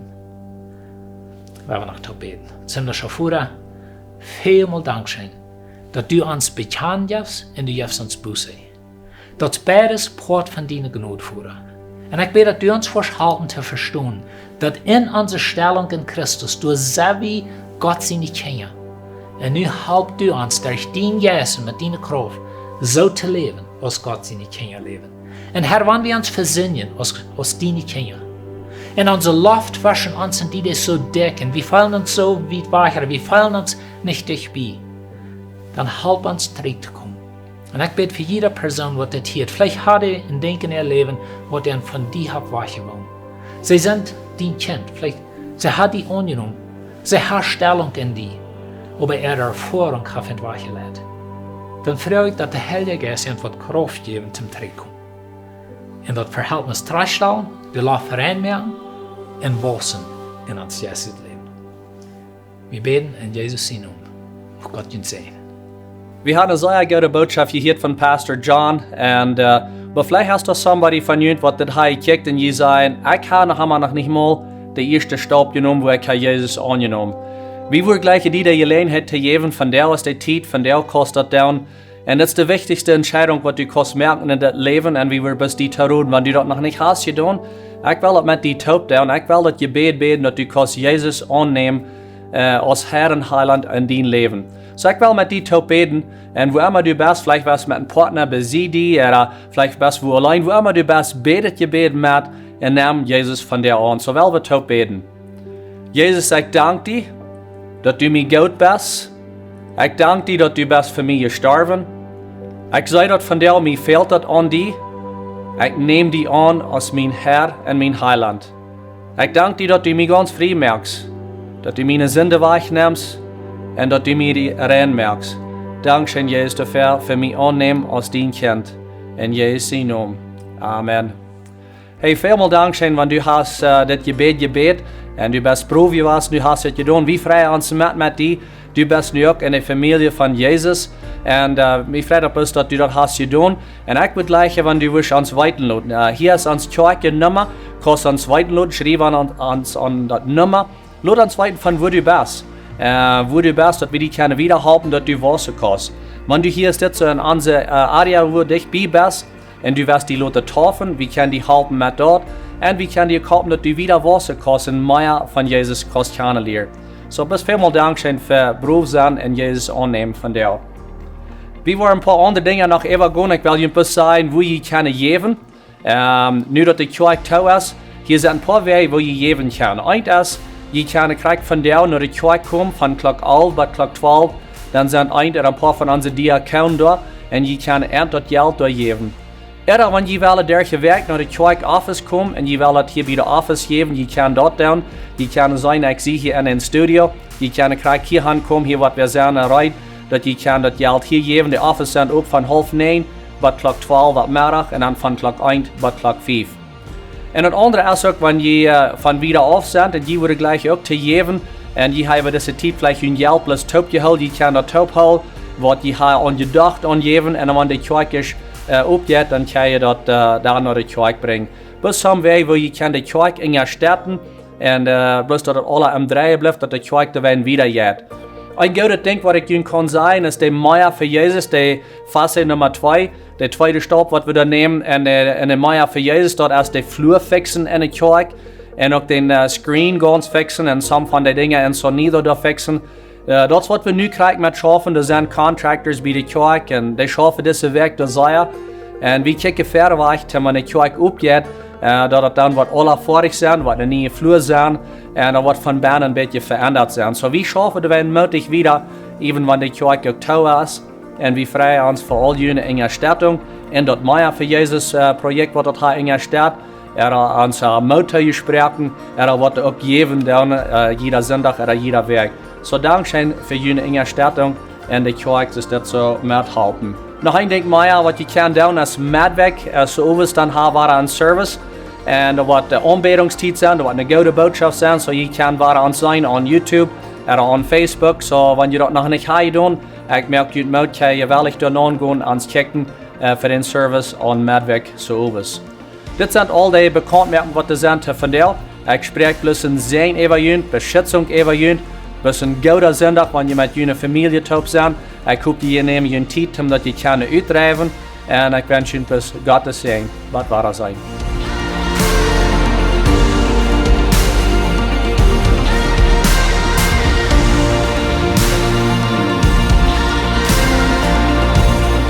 Wie haben noch to bäden. Himlischa Voda, välmol dankscheen, daut du ons bekjanen jefst un du jefst ons Buße. Daut es beides Poat von diene Jnod, Voda. Un ekj bäd, daut du ons woascht halpen to vestonen, daut en onse Stellunk en Christus, doa sent wie Gott siene Kjinja. Un nu halp du ons derch dienen Jeist un met diene Krauft soo to läwen, aus Gott siene Kjinja läwen. Un Herr, wan wie ons vesindjen aus, aus diene Kjinja, un onse Loft tweschen ons un die es soo dikj, un wie feelen ons soo wiet wajch, wie feelen ons nich dicht bie, dan halp ons trigj to komen. Un ekj bäd fa jieda Persoon, waut dit hieet. Veleicht haft dee een Dinkj en äa Läwen, waut an von die haft wajchjewonn. See sent dien Kjint. Veleicht, see haft die aunjenomen. See haft Stellunk en die. Oba äare Erfoarunk haft an wajchjeleit. Dan froag ekj, daut de Heilja Jeist an woat Krauft jäwen toom trigjkomen. Un daut Vehältnis trigj stalen, de Loft rein moaken un wausen en ons jeistlichet Läwen. Wie bäden en Jesus sienen Nomen. Mucht Gott junt säajnen. Wie haben eene sea goode Botschaft jehieet von Pastor John. Un, äh, oba veleicht es doa somebody von junt, waut dit hia kjikjt un jie sajen: Ekj hab noch emma noch nich mol dän ieeschten Staup jenomen, wua ekj hab Jesus aunjenomen. Wie wudden jleichen die de Jeläajenheit to jäwen, vondoag es de Tiet, vondoag kaust daut doonen. Un daut es de wichtichste Entscheidunk, waut du kaust moaken en daut Läwen. Un wie wudden bloos die to roden, wan du daut noch nich hast jedonen, ekj well daut met die toop doonen. Ekj well daut Jebäd bäden, daut du kaust Jesus aunnämen, äh, aus Herr un Heilaunt en dien Läwen. Soo, ekj well met die toop bäden. Un wua emma du best, veleicht best met een Partner bie die, ooda veleicht best wua auleen, wua emma du best, bäd daut Jebäd met un nemm Jesus vondoag aun. Soo well wie toop bäden. Jesus, ekj dank die, daut du mie goot best. Ekj dank die, daut du best fa mie jestorwen. Ekj see daut vondoag, mie fält daut aun die. Ekj näm die aun aus mien Herr un mien Heilaunt. Ekj dank die, daut du mie gaunz frie moakst, daut du miene Sind wajchnemst un daut du mie rein moakst. Dankscheen, Jesus, doafäa, fa mie aunnämen aus dien Kjint. En Jesus sienen Nomen. Amen. Hey, välmol dankscheen, wan du hast, äh, dit Jebäd jebäden un du best proow jewast, du hast et jedonen. Wie freien ons met, met die. Du best nu uk en de Famielje von Jesus. Un, äh, wie freien ons, daut du daut hast jedonen. Un ekj wudd jleichen, wan du wurscht ons weeten loten. Äh, hia es ons Kjoakjnumma, kaust ons weeten loten, schriew aun, aun, ons aun daut Numma. Lot ons weeten von wua du best. Äh, wua du best, daut wie die kjennen wieda halpen, daut du wausen kaust. Wan du hia es dit soo en onse, äh, Area, wua du dicht bie best, un du west die loten deepen, wie kjennen die halpen met daut. Un wie kjennen die halpen, daut du wieda wausen kaust un mea von Jesus kaust kjanen lieren. Soo, best välmol dankscheen fa brow sennen un Jesus aunnämen vondoag. Wie woaren een poa aundre Dinja noch äwagonen. Ekj well junt bloos sajen, woo jie kjennen jäwen. Ehm, nu daut de Kjoakj too es, hia sent een poa Wäaj, woo jie jäwen kjennen. Eent es, jie kjennen krakjt vondoag no de Kjoakj komen, von Klock alf bat Klock twalf. Dan sent eent ooda een poa von onse Diakonen doa un jie kjennen an daut Jelt doa jäwen. Ooda wan jie wellen derch de Wäakj no de Kjoakj Office komen un jie wellen daut hia bie de Office jäwen, jie kjennen daut doonen. Jie kjennen seenen, ekj sie hia en een Studio. Jie kjennen krakjt hia aunkomen, hia woat wäa sennen un reed, daut jie kjennen daut Jelt hia jäwen. De Office sent op von haulf näajen bat Klock twalf opp Meddach un dan von Klock eent bat Klock fief. Un daut aundre es uk, wan jie, eh, von wieda auf sent un jie woaren jlikj uk to jäwen, un jie haben dise Tiet veleicht jun Jelt bloos toopjehoolen, jie kjennen daut toophoolen, waut jie haben aunjedocht aunjäwen, un wan de Kjoakj es, eh, opjeit, dan kjenn jie daut, eh, dan no de Kjoakj brinjen. Bloos soon Wäaj, woo jie kjennen de Kjoakj unjastetten, un, eh, bloos daut et aula aum Dreien blift, daut de Kjoakj doawäajen wieda jeit. Een goodet Dinkj, waut ekj junt kaun sajen, es de Meiha fa Jesus, de Fase Numma twee, de tweede Staup, waut wie doa nämen, un, eh, un de Meiha fa Jesus, daut es de Flua fixen en de Kjoakj, un uk dän, eh, screen gaunz fixen, un some von de Dinja en sonido doa fixen. Eh, daut es, waut wie nu krakjt met schaufen. Doa sent contractors bie de Kjoakj, un dee schaufen dise Wäakj doa sea. Un wie kjikjen wieda wajch, wan de Kjoakj opjeit, eh, daut et dan woat aula foadich sennen, woat eene niee Flua sennen, un daut woat von bennen een bät veendat sennen. Soo, wie schaufen doawäajen mootich wieda, even wan de Kjoakj uk too es. Un wie freien ons fa aul june Unjastettunk un daut Meiha fa Jesus, eh, Projekt, waut daut hia unjastett. Ooda ons, eh, Moot jesproaken, ooda waut uk jäwen dan, eh, jieda Sindach ooda jieda Wäakj. Soo, dankscheen fa june Unjastettunk un de Kjoakj, daut dee soo methalpen. Noch een Dinkj mea, waut jie kjennen doonen, es Meddwäakj, eh, soo owes dan haben wie een Service. Un daut woat de Aunbädungstiet sennen, daut woat eene goode Botschaft sennen, soo jie kjennen wieda ons seenen aun YouTube ooda aun Facebook. Soo, wan jie daut noch nich haben jedonen, ekj moak junt Moot, jie wellen doa naungonen, ons kjikjen, eh, fa dän Service aun Meddwäakj soo owes. Dit sent aul de Bekauntmoakungen, waut doa sent, eh, vondoag. Ekj spräakj bloos een Säajen äwa junt, Beschitzunk äwa junt, bloos een gooden Sindach, wan jie met june Famielje toop sent. Ekj hop, jie nämen june Tiet, om daut jie kjennen utdreiwen. Un ekj wensch junt bloos Gott sienen Säajen. Waut woat daut sennen?